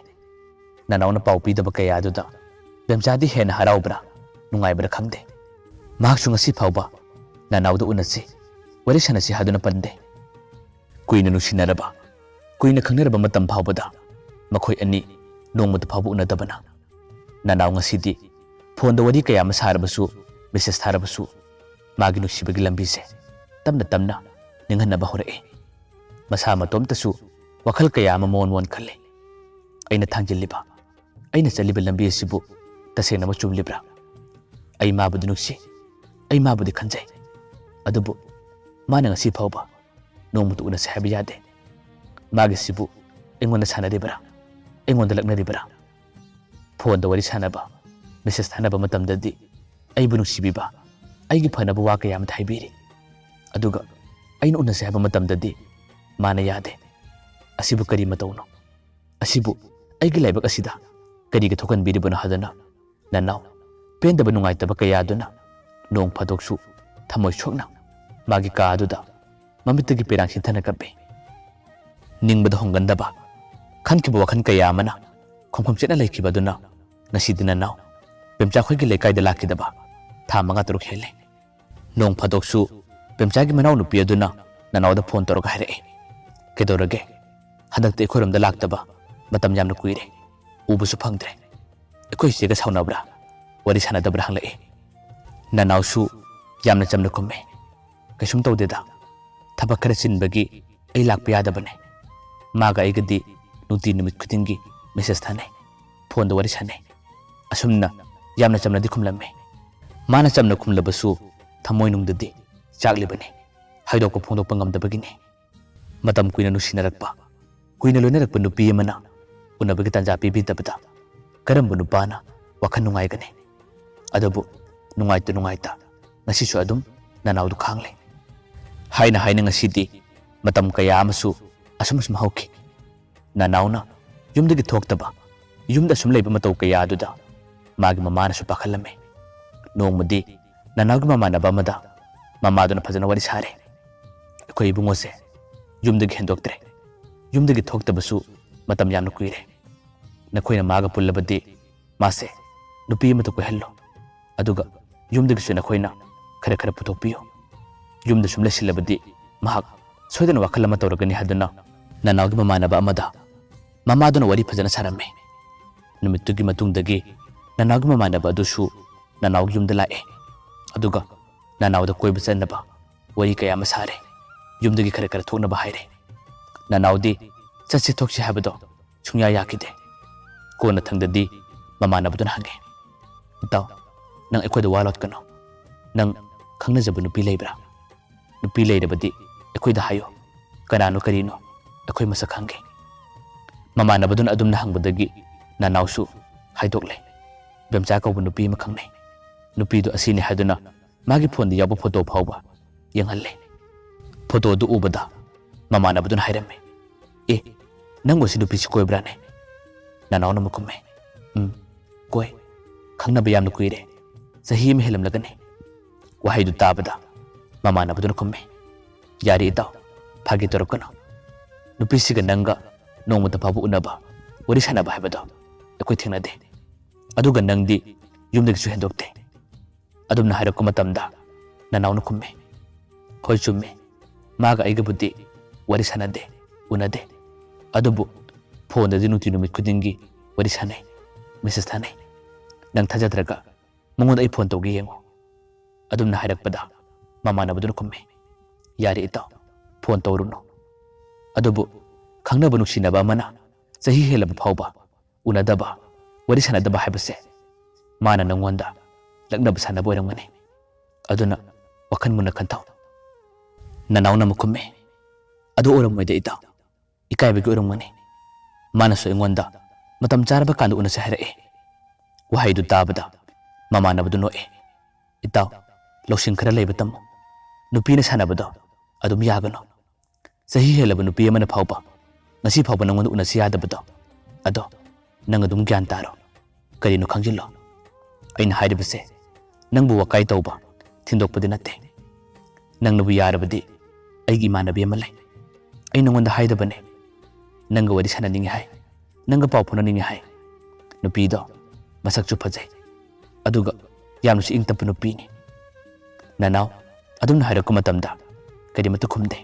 ꯅꯅꯥꯎꯅ ꯄꯥꯎ ꯄꯤꯗꯕ ꯀꯌꯥ ꯑꯗꯨꯗ ꯕꯦꯝꯆꯥꯗꯤ ꯍꯦꯟꯅ ꯍꯔꯥꯎꯕ꯭ꯔꯥ, ꯅꯨꯡꯉꯥꯏꯕ꯭ꯔꯥ ꯈꯪꯗꯦ꯫ ꯃꯍꯥꯛꯁꯨ ꯉꯁꯤ ꯐꯥꯎꯕ ꯅꯅꯥꯎꯗ ꯎꯅꯁꯤ, ꯋꯥꯔꯤ ꯁꯥꯟꯅꯁꯤ ꯍꯥꯏꯗꯨꯅ ꯄꯟꯗꯦ꯫ ꯀꯨꯏꯅ ꯅꯨꯡꯁꯤꯅꯔꯕ, ꯀꯨꯏꯅ ꯈꯪꯅꯔꯕ ꯃꯇꯝ ꯐꯥꯎꯕꯗ ꯃꯈꯣꯏ ꯑꯅꯤ ꯅꯣꯡꯃꯇ ꯐꯥꯎꯕ ꯎꯅꯗꯕꯅ ꯅꯅꯥꯎ ꯉꯁꯤꯗꯤ ꯐꯣꯟꯗ ꯋꯥꯔꯤ ꯀꯌꯥ ꯑꯃ ꯁꯥꯔꯕꯁꯨ, ꯃꯦꯁꯦꯖ ꯊꯥꯔꯕꯁꯨ, ꯃꯥꯒꯤ ꯅꯨꯡꯁꯤꯕꯒꯤ ꯂꯝꯕꯤꯁꯦ ꯇꯞꯅ ꯇꯞꯅ ꯅꯤꯡꯍꯟꯅꯕ ꯍꯧꯔꯛꯏ꯫ ꯃꯁꯥ ꯃꯇꯣꯝꯇꯁꯨ ꯋꯥꯈꯜ ꯀꯌꯥ ꯑꯃ ꯃꯣꯟ ꯃꯣꯟ ꯈꯜꯂꯤ꯫ ꯑꯩꯅ ꯊꯥꯡꯖꯤꯜꯂꯤꯕ, ꯑꯩꯅ ꯆꯠꯂꯤꯕ ꯂꯝꯕꯤ ꯑꯁꯤꯕꯨ ꯇꯁꯦꯡꯅꯃꯛ ꯆꯨꯝꯂꯤꯕ꯭ꯔꯥ? ꯑꯩ ꯃꯥꯕꯨꯗꯤ ꯅꯨꯡꯁꯤ, ꯑꯩ ꯃꯥꯕꯨꯗꯤ ꯈꯟꯖꯩ꯫ ꯑꯗꯨꯕꯨ ꯃꯥꯅ ꯉꯁꯤ ꯐꯥꯎꯕ ꯅꯣꯡꯃꯇ ꯎꯅꯁꯦ ꯍꯥꯏꯕ ꯌꯥꯗꯦ꯫ ꯃꯥꯒꯤꯁꯤꯕꯨ ꯑꯩꯉꯣꯟꯗ ꯁꯥꯟꯅꯔꯤꯕ꯭ꯔꯥ? ꯑꯩꯉꯣꯟꯗ ꯂꯛꯅꯔꯤꯕ꯭ꯔꯥ? ꯐꯣꯟꯗ ꯋꯥꯔꯤ ꯁꯥꯟꯅꯕ, ꯃꯦꯁꯦꯖ ꯊꯥꯅꯕ ꯃꯇꯝꯗꯗꯤ ꯑꯩꯕꯨ ꯅꯨꯡꯁꯤꯕꯤꯕ, ꯑꯩꯒꯤ ꯐꯅꯕ ꯋꯥ ꯀꯌꯥ ꯑꯃ ꯍꯥꯏꯕꯤꯔꯤ꯫ ꯑꯗꯨꯒ ꯑꯩꯅ ꯎꯅꯁꯦ ꯍꯥꯏꯕ ꯃꯇꯝꯗꯗꯤ ꯃꯥꯅ ꯌꯥꯗꯦ꯫ ꯑꯁꯤꯕꯨ ꯀꯔꯤ ꯃꯇꯧꯅꯣ? ꯑꯁꯤꯕꯨ ꯑꯩꯒꯤ ꯂꯥꯏꯕꯛ ꯑꯁꯤꯗ ꯀꯔꯤꯒꯤ ꯊꯣꯛꯍꯟꯕꯤꯔꯤꯕꯅꯣ ꯍꯥꯏꯗꯨꯅ ꯅꯅꯥꯎ ꯄꯦꯟꯗꯕ ꯅꯨꯡꯉꯥꯏꯇꯕ ꯀꯌꯥ ꯑꯗꯨꯅ ꯅꯣꯡ ꯐꯥꯗꯣꯛꯁꯨ ꯊꯃꯣꯏ ꯁꯣꯛꯅ ꯃꯥꯒꯤ ꯀꯥ ꯑꯗꯨꯗ ꯃꯃꯤꯠꯇꯒꯤ ꯄꯤꯔꯥꯡ ꯁꯤꯟꯊꯅ ꯀꯞꯄꯤ꯫ ꯅꯤꯡꯕꯗ ꯍꯣꯡꯒꯟꯗꯕ, ꯈꯟꯈꯤꯕ ꯋꯥꯈꯜ ꯀꯌꯥ ꯑꯃꯅ ꯈꯣꯡꯐꯝ ꯆꯦꯠꯅ ꯂꯩꯈꯤꯕ ꯑꯗꯨꯅ ꯉꯁꯤꯗꯤ ꯅꯅꯥꯎ ꯕꯦꯝꯆꯥꯈꯣꯏꯒꯤ ꯂꯩꯀꯥꯏꯗ ꯂꯥꯛꯈꯤꯗꯕ ꯊꯥ ꯃꯉꯥ ꯇꯔꯨꯛ ꯍꯦꯜꯂꯦ꯫ ꯅꯣꯡ ꯐꯥꯗꯣꯛꯁꯨ ꯕꯦꯝꯆꯥꯒꯤ ꯃꯅꯥꯎꯅꯨꯄꯤ ꯑꯗꯨꯅ ꯅꯅꯥꯎꯗ ꯐꯣꯟ ꯇꯧꯔꯒ ꯍꯥꯏꯔꯛꯏ, "ꯀꯩꯗꯧꯔꯒꯦ? ꯍꯟꯗꯛꯇꯤ ꯑꯩꯈꯣꯏꯔꯣꯝꯗ ꯂꯥꯛꯇꯕ ꯃꯇꯝ ꯌꯥꯝꯅ ꯀꯨꯏꯔꯦ, ꯎꯕꯁꯨ ꯐꯪꯗ꯭ꯔꯦ꯫ ꯑꯩꯈꯣꯏ ꯏꯆꯦꯒ ꯁꯥꯎꯅꯕ꯭ꯔꯥ? ꯋꯥꯔꯤ ꯁꯥꯟꯅꯗꯕ꯭ꯔꯥ?" ꯍꯪꯂꯛꯏ꯫ ꯅꯅꯥꯎꯁꯨ ꯌꯥꯝꯅ ꯆꯝꯅ ꯈꯨꯝꯃꯤ, "ꯀꯩꯁꯨꯝ ꯇꯧꯗꯦꯗ, ꯊꯕꯛ ꯈꯔ ꯆꯤꯟꯕꯒꯤ ꯑꯩ ꯂꯥꯛꯄ ꯌꯥꯗꯕꯅꯦ꯫ ꯃꯥꯒ ꯑꯩꯒꯗꯤ ꯅꯨꯡꯇꯤ ꯅꯨꯃꯤꯠ ꯈꯨꯗꯤꯡꯒꯤ ꯃꯦꯁꯦꯖ ꯊꯥꯅꯩ, ꯐꯣꯟꯗ ꯋꯥꯔꯤ ꯁꯥꯟꯅꯩ꯫" ꯑꯁꯨꯝꯅ ꯌꯥꯝꯅ ꯆꯝꯅꯗꯤ ꯈꯨꯝꯂꯝꯃꯤ꯫ ꯃꯥꯅ ꯆꯝꯅ ꯈꯨꯝꯂꯕꯁꯨ ꯊꯃꯣꯏꯅꯨꯡꯗꯗꯤ ꯆꯥꯛꯂꯤꯕꯅꯤ꯫ ꯍꯥꯏꯗꯣꯛꯄ ꯐꯣꯡꯗꯣꯛꯄ ꯉꯝꯗꯕꯒꯤꯅꯤ꯫ ꯃꯇꯝ ꯀꯨꯏꯅ ꯅꯨꯡꯁꯤꯅꯔꯛꯄ, ꯀꯨꯏꯅ ꯂꯣꯏꯅꯔꯛꯄ ꯅꯨꯄꯤ ꯑꯃꯅ ꯎꯅꯕꯒꯤ ꯇꯥꯟꯖꯥ ꯄꯤꯕꯤꯗꯕꯗ ꯀꯔꯝꯕ ꯅꯨꯄꯥꯅ ꯋꯥꯈꯜ ꯅꯨꯡꯉꯥꯏꯒꯅꯤ? ꯑꯗꯨꯕꯨ ꯅꯨꯡꯉꯥꯏꯇ ꯅꯨꯡꯉꯥꯏꯇ ꯉꯁꯤꯁꯨ ꯑꯗꯨꯝ ꯅꯅꯥꯎꯗꯨ ꯈꯥꯡꯂꯦ꯫ ꯍꯥꯏꯅ ꯍꯥꯏꯅ ꯉꯁꯤꯗꯤ ꯃꯇꯝ ꯀꯌꯥ ꯑꯃꯁꯨ ꯑꯁꯨꯝ ꯑꯁꯨꯝ ꯍꯧꯈꯤ꯫ ꯅꯅꯥꯎꯅ ꯌꯨꯝꯗꯒꯤ ꯊꯣꯛꯇꯕ, ꯌꯨꯝꯗ ꯁꯨꯝ ꯂꯩꯕ ꯃꯇꯧ ꯀꯌꯥ ꯑꯗꯨꯗ ꯃꯥꯒꯤ ꯃꯃꯥꯅꯁꯨ ꯄꯥꯈꯠꯂꯝꯃꯤ꯫ ꯅꯣꯡꯃꯗꯤ ꯅꯅꯥꯎꯒꯤ ꯃꯃꯥꯟꯅꯕ ꯑꯃꯗ ꯃꯃꯥꯗꯨꯅ ꯐꯖꯅ ꯋꯥꯔꯤ ꯁꯥꯔꯦ꯫ "ꯑꯩꯈꯣꯏ ꯏꯕꯨꯡꯉꯣꯁꯦ ꯌꯨꯝꯗꯒꯤ ꯍꯦꯟꯗꯣꯛꯇ꯭ꯔꯦ꯫ ꯌꯨꯝꯗꯒꯤ ꯊꯣꯛꯇꯕꯁꯨ ꯃꯇꯝ ꯌꯥꯝꯅ ꯀꯨꯏꯔꯦ꯫ ꯅꯈꯣꯏꯅ ꯃꯥꯒ ꯄꯨꯜꯂꯕꯗꯤ ꯃꯥꯁꯦ ꯅꯨꯄꯤ ꯑꯃꯗ ꯀꯣꯏꯍꯜꯂꯣ꯫ ꯑꯗꯨꯒ ꯌꯨꯝꯗꯒꯤꯁꯨ ꯅꯈꯣꯏꯅ ꯈꯔ ꯈꯔ ꯄꯨꯊꯣꯛꯄꯤꯌꯨ꯫ ꯌꯨꯝꯗ ꯁꯨꯝ ꯂꯩꯁꯤꯜꯂꯕꯗꯤ ꯃꯍꯥꯛ ꯁꯣꯏꯗꯅ ꯋꯥꯈꯜ ꯑꯃ ꯇꯧꯔꯛꯀꯅꯤ" ꯍꯥꯏꯗꯨꯅ ꯅꯅꯥꯎꯒꯤ ꯃꯃꯥꯟꯅꯕ ꯑꯃꯗ ꯃꯃꯥꯗꯨꯅ ꯋꯥꯔꯤ ꯐꯖꯅ ꯁꯥꯔꯝꯃꯤ꯫ ꯅꯨꯃꯤꯠꯇꯨꯒꯤ ꯃꯇꯨꯡꯗꯒꯤ ꯅꯅꯥꯎꯒꯤ ꯃꯃꯥꯟꯅꯕ ꯑꯗꯨꯁꯨ ꯅꯅꯥꯎꯒꯤ ꯌꯨꯝꯗ ꯂꯥꯛꯑꯦ꯫ ꯑꯗꯨꯒ ꯅꯅꯥꯎꯗ ꯀꯣꯏꯕ ꯆꯠꯅꯕ ꯋꯥꯔꯤ ꯀꯌꯥ ꯑꯃ ꯁꯥꯔꯦ꯫ ꯌꯨꯝꯗꯒꯤ ꯈꯔ ꯈꯔ ꯊꯣꯛꯅꯕ ꯍꯥꯏꯔꯦ꯫ ꯅꯅꯥꯎꯗꯤ ꯆꯠꯁꯤ ꯊꯣꯛꯁꯤ ꯍꯥꯏꯕꯗꯣ ꯁꯨꯡꯌꯥ ꯌꯥꯈꯤꯗꯦ꯫ ꯀꯣꯟꯅ ꯊꯪꯗꯗꯤ ꯃꯃꯥꯟꯅꯕꯗꯨꯅ ꯍꯪꯉꯦ, "ꯏꯇꯥꯎ, ꯅꯪ ꯑꯩꯈꯣꯏꯗ ꯋꯥ ꯂꯣꯠꯀꯅꯨ꯫ ꯅꯪ ꯈꯪꯅꯖꯕ ꯅꯨꯄꯤ ꯂꯩꯕ꯭ꯔꯥ? ꯅꯨꯄꯤ ꯂꯩꯔꯕꯗꯤ ꯑꯩꯈꯣꯏꯗ ꯍꯥꯏꯌꯨ꯫ ꯀꯅꯥꯅꯣ ꯀꯔꯤꯅꯣ ꯑꯩꯈꯣꯏ ꯃꯁꯛ ꯈꯪꯒꯦ꯫" ꯃꯃꯥꯟꯅꯕꯗꯨꯅ ꯑꯗꯨꯝꯅ ꯍꯪꯕꯗꯒꯤ ꯅꯅꯥꯎꯁꯨ ꯍꯥꯏꯗꯣꯛꯂꯦ꯫ "ꯕꯦꯝꯆꯥ ꯀꯧꯕ ꯅꯨꯄꯤ ꯑꯃ ꯈꯪꯅꯩ꯫ ꯅꯨꯄꯤꯗꯨ ꯑꯁꯤꯅꯤ" ꯍꯥꯏꯗꯨꯅ ꯃꯥꯒꯤ ꯐꯣꯟꯗ ꯌꯥꯎꯕ ꯐꯣꯇꯣ ꯐꯥꯎꯕ ꯌꯦꯡꯍꯜꯂꯦ꯫ ꯐꯣꯇꯣꯗꯨ ꯎꯕꯗ ꯃꯃꯥꯟꯅꯕꯗꯨꯅ ꯍꯥꯏꯔꯝꯃꯤ, "ꯑꯦ, ꯅꯪꯕꯨ ꯑꯁꯤ ꯅꯨꯄꯤꯁꯤ ꯀꯣꯏꯕ꯭ꯔꯥꯅꯦ?" ꯅꯅꯥꯎꯅ ꯑꯃꯨꯛ ꯈꯨꯝꯃꯦ, "ꯎꯝ, ꯀꯣꯏ꯫ ꯈꯪꯅꯕ ꯌꯥꯝꯅ ꯀꯨꯏꯔꯦ꯫ ꯆꯍꯤ ꯑꯃ ꯍꯦꯜꯂꯝꯂꯒꯅꯤ꯫" ꯋꯥꯍꯩꯗꯨ ꯇꯥꯕꯗ ꯃꯃꯥꯟꯅꯕꯗꯨꯅ ꯈꯨꯝꯃꯤ, "ꯌꯥꯔꯦ ꯏꯇꯥꯎ, ꯐꯥꯒꯤ ꯇꯧꯔꯛꯀꯅꯨ꯫ ꯅꯨꯄꯤꯁꯤꯒ ꯅꯪꯒ ꯅꯣꯡꯃꯇ ꯐꯥꯎꯕ ꯎꯅꯕ, ꯋꯥꯔꯤ ꯁꯥꯟꯅꯕ ꯍꯥꯏꯕꯗꯣ ꯑꯩꯈꯣꯏ ꯊꯦꯡꯅꯗꯦ꯫ ꯑꯗꯨꯒ ꯅꯪꯗꯤ ꯌꯨꯝꯗꯒꯤꯁꯨ ꯍꯦꯟꯗꯣꯛꯇꯦ꯫" ꯑꯗꯨꯝꯅ ꯍꯥꯏꯔꯛꯄ ꯃꯇꯝꯗ ꯅꯅꯥꯎꯅ ꯈꯨꯝꯃꯤ, "ꯍꯣꯏ, ꯆꯨꯝꯃꯤ꯫ ꯃꯥꯒ ꯑꯩꯒꯕꯨꯗꯤ ꯋꯥꯔꯤ ꯁꯥꯟꯅꯗꯦ, ꯎꯅꯗꯦ꯫ ꯑꯗꯨꯕꯨ ꯐꯣꯟꯗꯗꯤ ꯅꯨꯡꯇꯤ ꯅꯨꯃꯤꯠ ꯈꯨꯗꯤꯡꯒꯤ ꯋꯥꯔꯤ ꯁꯥꯟꯅꯩ, ꯃꯦꯁꯦꯖ ꯊꯥꯅꯩ꯫ ꯅꯪ ꯊꯥꯖꯗ꯭ꯔꯒ ꯃꯉꯣꯟꯗ ꯑꯩ ꯐꯣꯟ ꯇꯧꯒꯦ ꯌꯦꯡꯉꯨ꯫" ꯑꯗꯨꯝꯅ ꯍꯥꯏꯔꯛꯄꯗ ꯃꯃꯥꯟꯅꯕꯗꯨꯅ ꯈꯨꯝꯃꯤ, "ꯌꯥꯔꯦ ꯏꯇꯥꯎ, ꯐꯣꯟ ꯇꯧꯔꯨꯅꯨ꯫ ꯑꯗꯨꯕꯨ ꯈꯪꯅꯕ ꯅꯨꯡꯁꯤꯅꯕ ꯑꯃꯅ ꯆꯍꯤ ꯍꯦꯜꯂꯕ ꯐꯥꯎꯕ ꯎꯅꯗꯕ, ꯋꯥꯔꯤ ꯁꯥꯟꯅꯗꯕ ꯍꯥꯏꯕꯁꯦ ꯃꯥꯅ ꯅꯪꯉꯣꯟꯗ ꯂꯛꯅꯕ ꯁꯥꯟꯅꯕ ꯑꯣꯏꯔꯝꯒꯅꯤ꯫ ꯑꯗꯨꯅ ꯋꯥꯈꯜ ꯃꯨꯟꯅ ꯈꯟꯊꯧ꯫ ꯅꯅꯥꯎꯅ ꯑꯃꯨꯛ ꯈꯨꯝꯃꯦ, "ꯑꯗꯨ ꯑꯣꯏꯔꯝꯃꯣꯏꯗ ꯏꯇꯥꯎ, ꯏꯀꯥꯏꯕꯒꯤ ꯑꯣꯏꯔꯝꯒꯅꯤ꯫ ꯃꯥꯅꯁꯨ ꯑꯩꯉꯣꯟꯗ ꯃꯇꯝ ꯆꯥꯔꯕ ꯀꯥꯟꯗ ꯎꯅꯁꯦ ꯍꯥꯏꯔꯛꯑꯦ"꯫ ꯋꯥꯍꯩꯗꯨ ꯇꯥꯕꯗ ꯃꯃꯥꯟꯅꯕꯗꯨ ꯅꯣꯛꯑꯦ꯫ "ꯏꯇꯥꯎ, ꯂꯧꯁꯤꯡ ꯈꯔ ꯂꯩꯕ ꯇꯝꯃꯨ꯫ ꯅꯨꯄꯤꯅ ꯁꯥꯟꯅꯕꯗꯣ ꯑꯗꯨꯝ ꯌꯥꯒꯅꯨ꯫ ꯆꯍꯤ ꯍꯦꯜꯂꯕ ꯅꯨꯄꯤ ꯑꯃꯅ ꯐꯥꯎꯕ ꯉꯁꯤ ꯐꯥꯎꯕ ꯅꯪꯉꯣꯟꯗ ꯎꯅꯁꯤ ꯌꯥꯗꯕꯗꯣ, ꯑꯗꯣ ꯅꯪ ꯑꯗꯨꯝ ꯒ꯭ꯌꯥꯟ ꯇꯥꯔꯣ꯫ ꯀꯔꯤꯅꯣ ꯈꯪꯖꯤꯜꯂꯣ꯫ ꯑꯩꯅ ꯍꯥꯏꯔꯤꯕꯁꯦ ꯅꯪꯕꯨ ꯋꯥꯀꯥꯏ ꯇꯧꯕ, ꯊꯤꯟꯗꯣꯛꯄꯗꯤ ꯅꯠꯇꯦ꯫ ꯅꯪꯅꯕꯨ ꯌꯥꯔꯕꯗꯤ ꯑꯩꯒꯤ ꯏꯃꯥꯟꯅꯕꯤ ꯑꯃ ꯂꯩ꯫ ꯑꯩ ꯅꯉꯣꯟꯗ ꯍꯥꯏꯗꯕꯅꯦ꯫ ꯅꯪꯒ ꯋꯥꯔꯤ ꯁꯥꯟꯅꯅꯤꯡꯉꯤ ꯍꯥꯏ, ꯅꯪꯒ ꯄꯥꯎ ꯐꯥꯎꯅꯅꯤꯡꯉꯤ ꯍꯥꯏ꯫ ꯅꯨꯄꯤꯗꯣ ꯃꯁꯛꯁꯨ ꯐꯖꯩ, ꯑꯗꯨꯒ ꯌꯥꯝꯅꯁꯨ ꯏꯪ ꯇꯞꯄ ꯅꯨꯄꯤꯅꯤ"꯫ ꯅꯅꯥꯎ ꯑꯗꯨꯝꯅ ꯍꯥꯏꯔꯛꯄ ꯃꯇꯝꯗ ꯀꯔꯤꯃꯠꯇ ꯈꯨꯝꯗꯦ꯫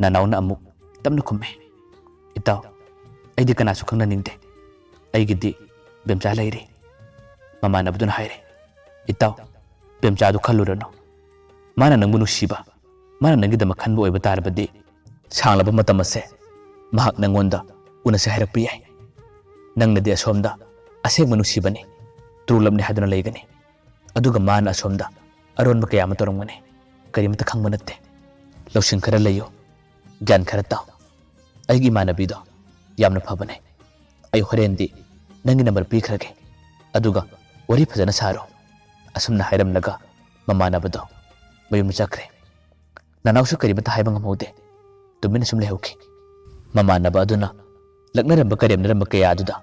ꯅꯅꯥꯎꯅ ꯑꯃꯨꯛ ꯇꯞꯅ ꯈꯨꯝꯃꯦ, "ꯏꯇꯥꯎ, ꯑꯩꯗꯤ ꯀꯅꯥꯁꯨ ꯈꯪꯅꯅꯤꯡꯗꯦ꯫ ꯑꯩꯒꯤꯗꯤ ꯕꯦꯝꯆꯥ ꯂꯩꯔꯤ"꯫ ꯃꯃꯥꯟꯅꯕꯗꯨꯅ ꯍꯥꯏꯔꯦ, "ꯏꯇꯥꯎ, ꯕꯦꯝꯆꯥꯗꯨ ꯈꯜꯂꯨꯔꯅꯨ꯫ ꯃꯥꯅ ꯅꯪꯕꯨ ꯅꯨꯡꯁꯤꯕ, ꯃꯥꯅ ꯅꯪꯒꯤꯗꯃꯛ ꯈꯟꯕ ꯑꯣꯏꯕ ꯇꯥꯔꯕꯗꯤ ꯁꯥꯡꯂꯕ ꯃꯇꯝ ꯑꯁꯦ ꯃꯍꯥꯛ ꯅꯪꯉꯣꯟꯗ ꯎꯅꯁꯦ ꯍꯥꯏꯔꯛꯄ ꯌꯥꯏ꯫ ꯅꯪꯅꯗꯤ ꯑꯁꯣꯝꯗ ꯑꯁꯦꯡꯕ ꯅꯨꯡꯁꯤꯕꯅꯤ, true loveꯅꯤ ꯍꯥꯏꯗꯨꯅ ꯂꯩꯒꯅꯤ꯫ ꯑꯗꯨꯒ ꯃꯥꯅ ꯑꯁꯣꯝꯗ ꯑꯔꯣꯟꯕ ꯀꯌꯥ ꯑꯃ ꯇꯧꯔꯝꯒꯅꯤ꯫ ꯀꯔꯤꯃꯠꯇ ꯈꯪꯕ ꯅꯠꯇꯦ꯫ ꯂꯧꯁꯤꯡ ꯈꯔ ꯂꯩꯌꯨ, ꯒ꯭ꯌꯥꯟ ꯈꯔ ꯇꯥꯎ꯫ ꯑꯩꯒꯤ ꯏꯃꯥꯟꯅꯕꯤꯗꯣ ꯌꯥꯝꯅ ꯐꯕꯅꯦ꯫ ꯑꯩ ꯍꯣꯔꯦꯟꯗꯤ ꯅꯪꯒꯤ number ꯄꯤꯈ꯭ꯔꯒꯦ, ꯑꯗꯨꯒ ꯋꯥꯔꯤ ꯐꯖꯅ ꯁꯥꯔꯣ"꯫ ꯑꯁꯨꯝꯅ ꯍꯥꯏꯔꯝꯂꯒ ꯃꯃꯥꯟꯅꯕꯗꯣ ꯃꯌꯨꯝꯗ ꯆꯠꯈ꯭ꯔꯦ꯫ ꯅꯅꯥꯎꯁꯨ ꯀꯔꯤꯃꯠꯇ ꯍꯥꯏꯕ ꯉꯝꯍꯧꯗꯦ꯫ ꯇꯨꯃꯤꯟꯅ ꯁꯨꯝ ꯂꯩꯍꯧꯈꯤ꯫ ꯃꯃꯥꯟꯅꯕ ꯑꯗꯨꯅ ꯂꯛꯅꯔꯝꯕ ꯀꯔꯦꯝꯅꯔꯝꯕ ꯀꯌꯥ ꯑꯗꯨꯗ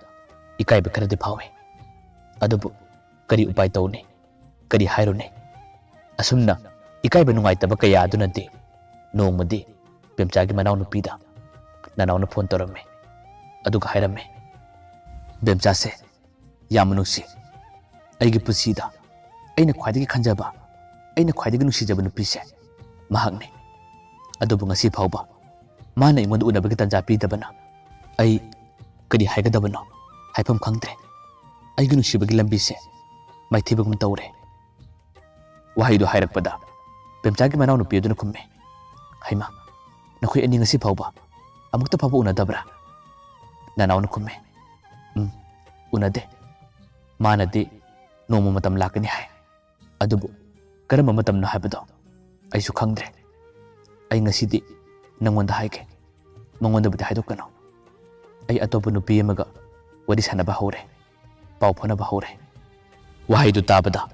ꯏꯀꯥꯏꯕ ꯈꯔꯗꯤ ꯐꯥꯎꯏ꯫ ꯑꯗꯨꯕꯨ ꯀꯔꯤ ꯎꯄꯥꯏ ꯇꯧꯅꯤ? ꯀꯔꯤ ꯍꯥꯏꯔꯨꯅꯤ? ꯑꯁꯨꯝꯅ ꯏꯀꯥꯏꯕ ꯅꯨꯡꯉꯥꯏꯇꯕ ꯀꯌꯥ ꯑꯗꯨꯅꯗꯤ ꯅꯣꯡꯃꯗꯤ ꯕꯦꯝꯆꯥꯒꯤ ꯃꯅꯥꯎꯅꯨꯄꯤꯗ ꯅꯅꯥꯎꯅ phone ꯇꯧꯔꯝꯃꯤ꯫ ꯑꯗꯨꯒ ꯍꯥꯏꯔꯝꯃꯤ, "ꯕꯦꯝꯆꯥꯁꯦ ꯌꯥꯝꯅ ꯅꯨꯡꯁꯤ꯫ ꯑꯩꯒꯤ ꯄꯨꯟꯁꯤꯗ ꯑꯩꯅ ꯈ꯭ꯋꯥꯏꯗꯒꯤ ꯈꯟꯖꯕ, ꯑꯩꯅ ꯈ꯭ꯋꯥꯏꯗꯒꯤ ꯅꯨꯡꯁꯤꯖꯕ ꯅꯨꯄꯤꯁꯦ ꯃꯍꯥꯛꯅꯤ꯫ ꯑꯗꯨꯕꯨ ꯉꯁꯤ ꯐꯥꯎꯕ ꯃꯥꯅ ꯑꯩꯉꯣꯟꯗ ꯎꯅꯕꯒꯤ ꯇꯥꯟꯖꯥ ꯄꯤꯗꯕꯅ ꯑꯩ ꯀꯔꯤ ꯍꯥꯏꯒꯗꯕꯅꯣ ꯍꯥꯏꯐꯝ ꯈꯪꯗ꯭ꯔꯦ꯫ ꯑꯩꯒꯤ ꯅꯨꯡꯁꯤꯕꯒꯤ ꯂꯝꯕꯤꯁꯦ ꯃꯥꯏꯊꯤꯕꯒꯨꯝ ꯇꯧꯔꯦ"꯫ ꯋꯥꯍꯩꯗꯨ ꯍꯥꯏꯔꯛꯄꯗ ꯕꯦꯝꯆꯥꯒꯤ ꯃꯅꯥꯎꯅꯨꯄꯤ ꯑꯗꯨꯅ ꯈꯨꯝꯃꯤ, "ꯍꯩꯃꯥ, ꯅꯈꯣꯏ ꯑꯅꯤ ꯉꯁꯤ ꯐꯥꯎꯕ ꯑꯃꯨꯛꯇ ꯐꯥꯎꯕ ꯎꯅꯗꯕ꯭ꯔꯥ?" ꯅꯅꯥꯎꯅ ꯈꯨꯝꯃꯤ, "ꯎꯝ, ꯎꯅꯗꯦ꯫ ꯃꯥꯅꯗꯤ ꯅꯣꯡꯃ ꯃꯇꯝ ꯂꯥꯛꯀꯅꯤ ꯍꯥꯏ, ꯑꯗꯨꯕꯨ ꯀꯔꯝꯕ ꯃꯇꯝꯅꯣ ꯍꯥꯏꯕꯗꯣ ꯑꯩꯁꯨ ꯈꯪꯗ꯭ꯔꯦ꯫ ꯑꯩ ꯉꯁꯤꯗꯤ ꯅꯪꯉꯣꯟꯗ ꯍꯥꯏꯒꯦ, ꯃꯉꯣꯟꯗꯕꯨꯗꯤ ꯍꯥꯏꯗꯣꯛꯀꯅꯨ꯫ ꯑꯩ ꯑꯇꯣꯞꯄ ꯅꯨꯄꯤ ꯑꯃꯒ ꯋꯥꯔꯤ ꯁꯥꯟꯅꯕ ꯍꯧꯔꯦ, ꯄꯥꯎ ꯐꯥꯎꯅꯕ ꯍꯧꯔꯦ꯫ ꯋꯥꯍꯩꯗꯨ ꯇꯥꯕꯗ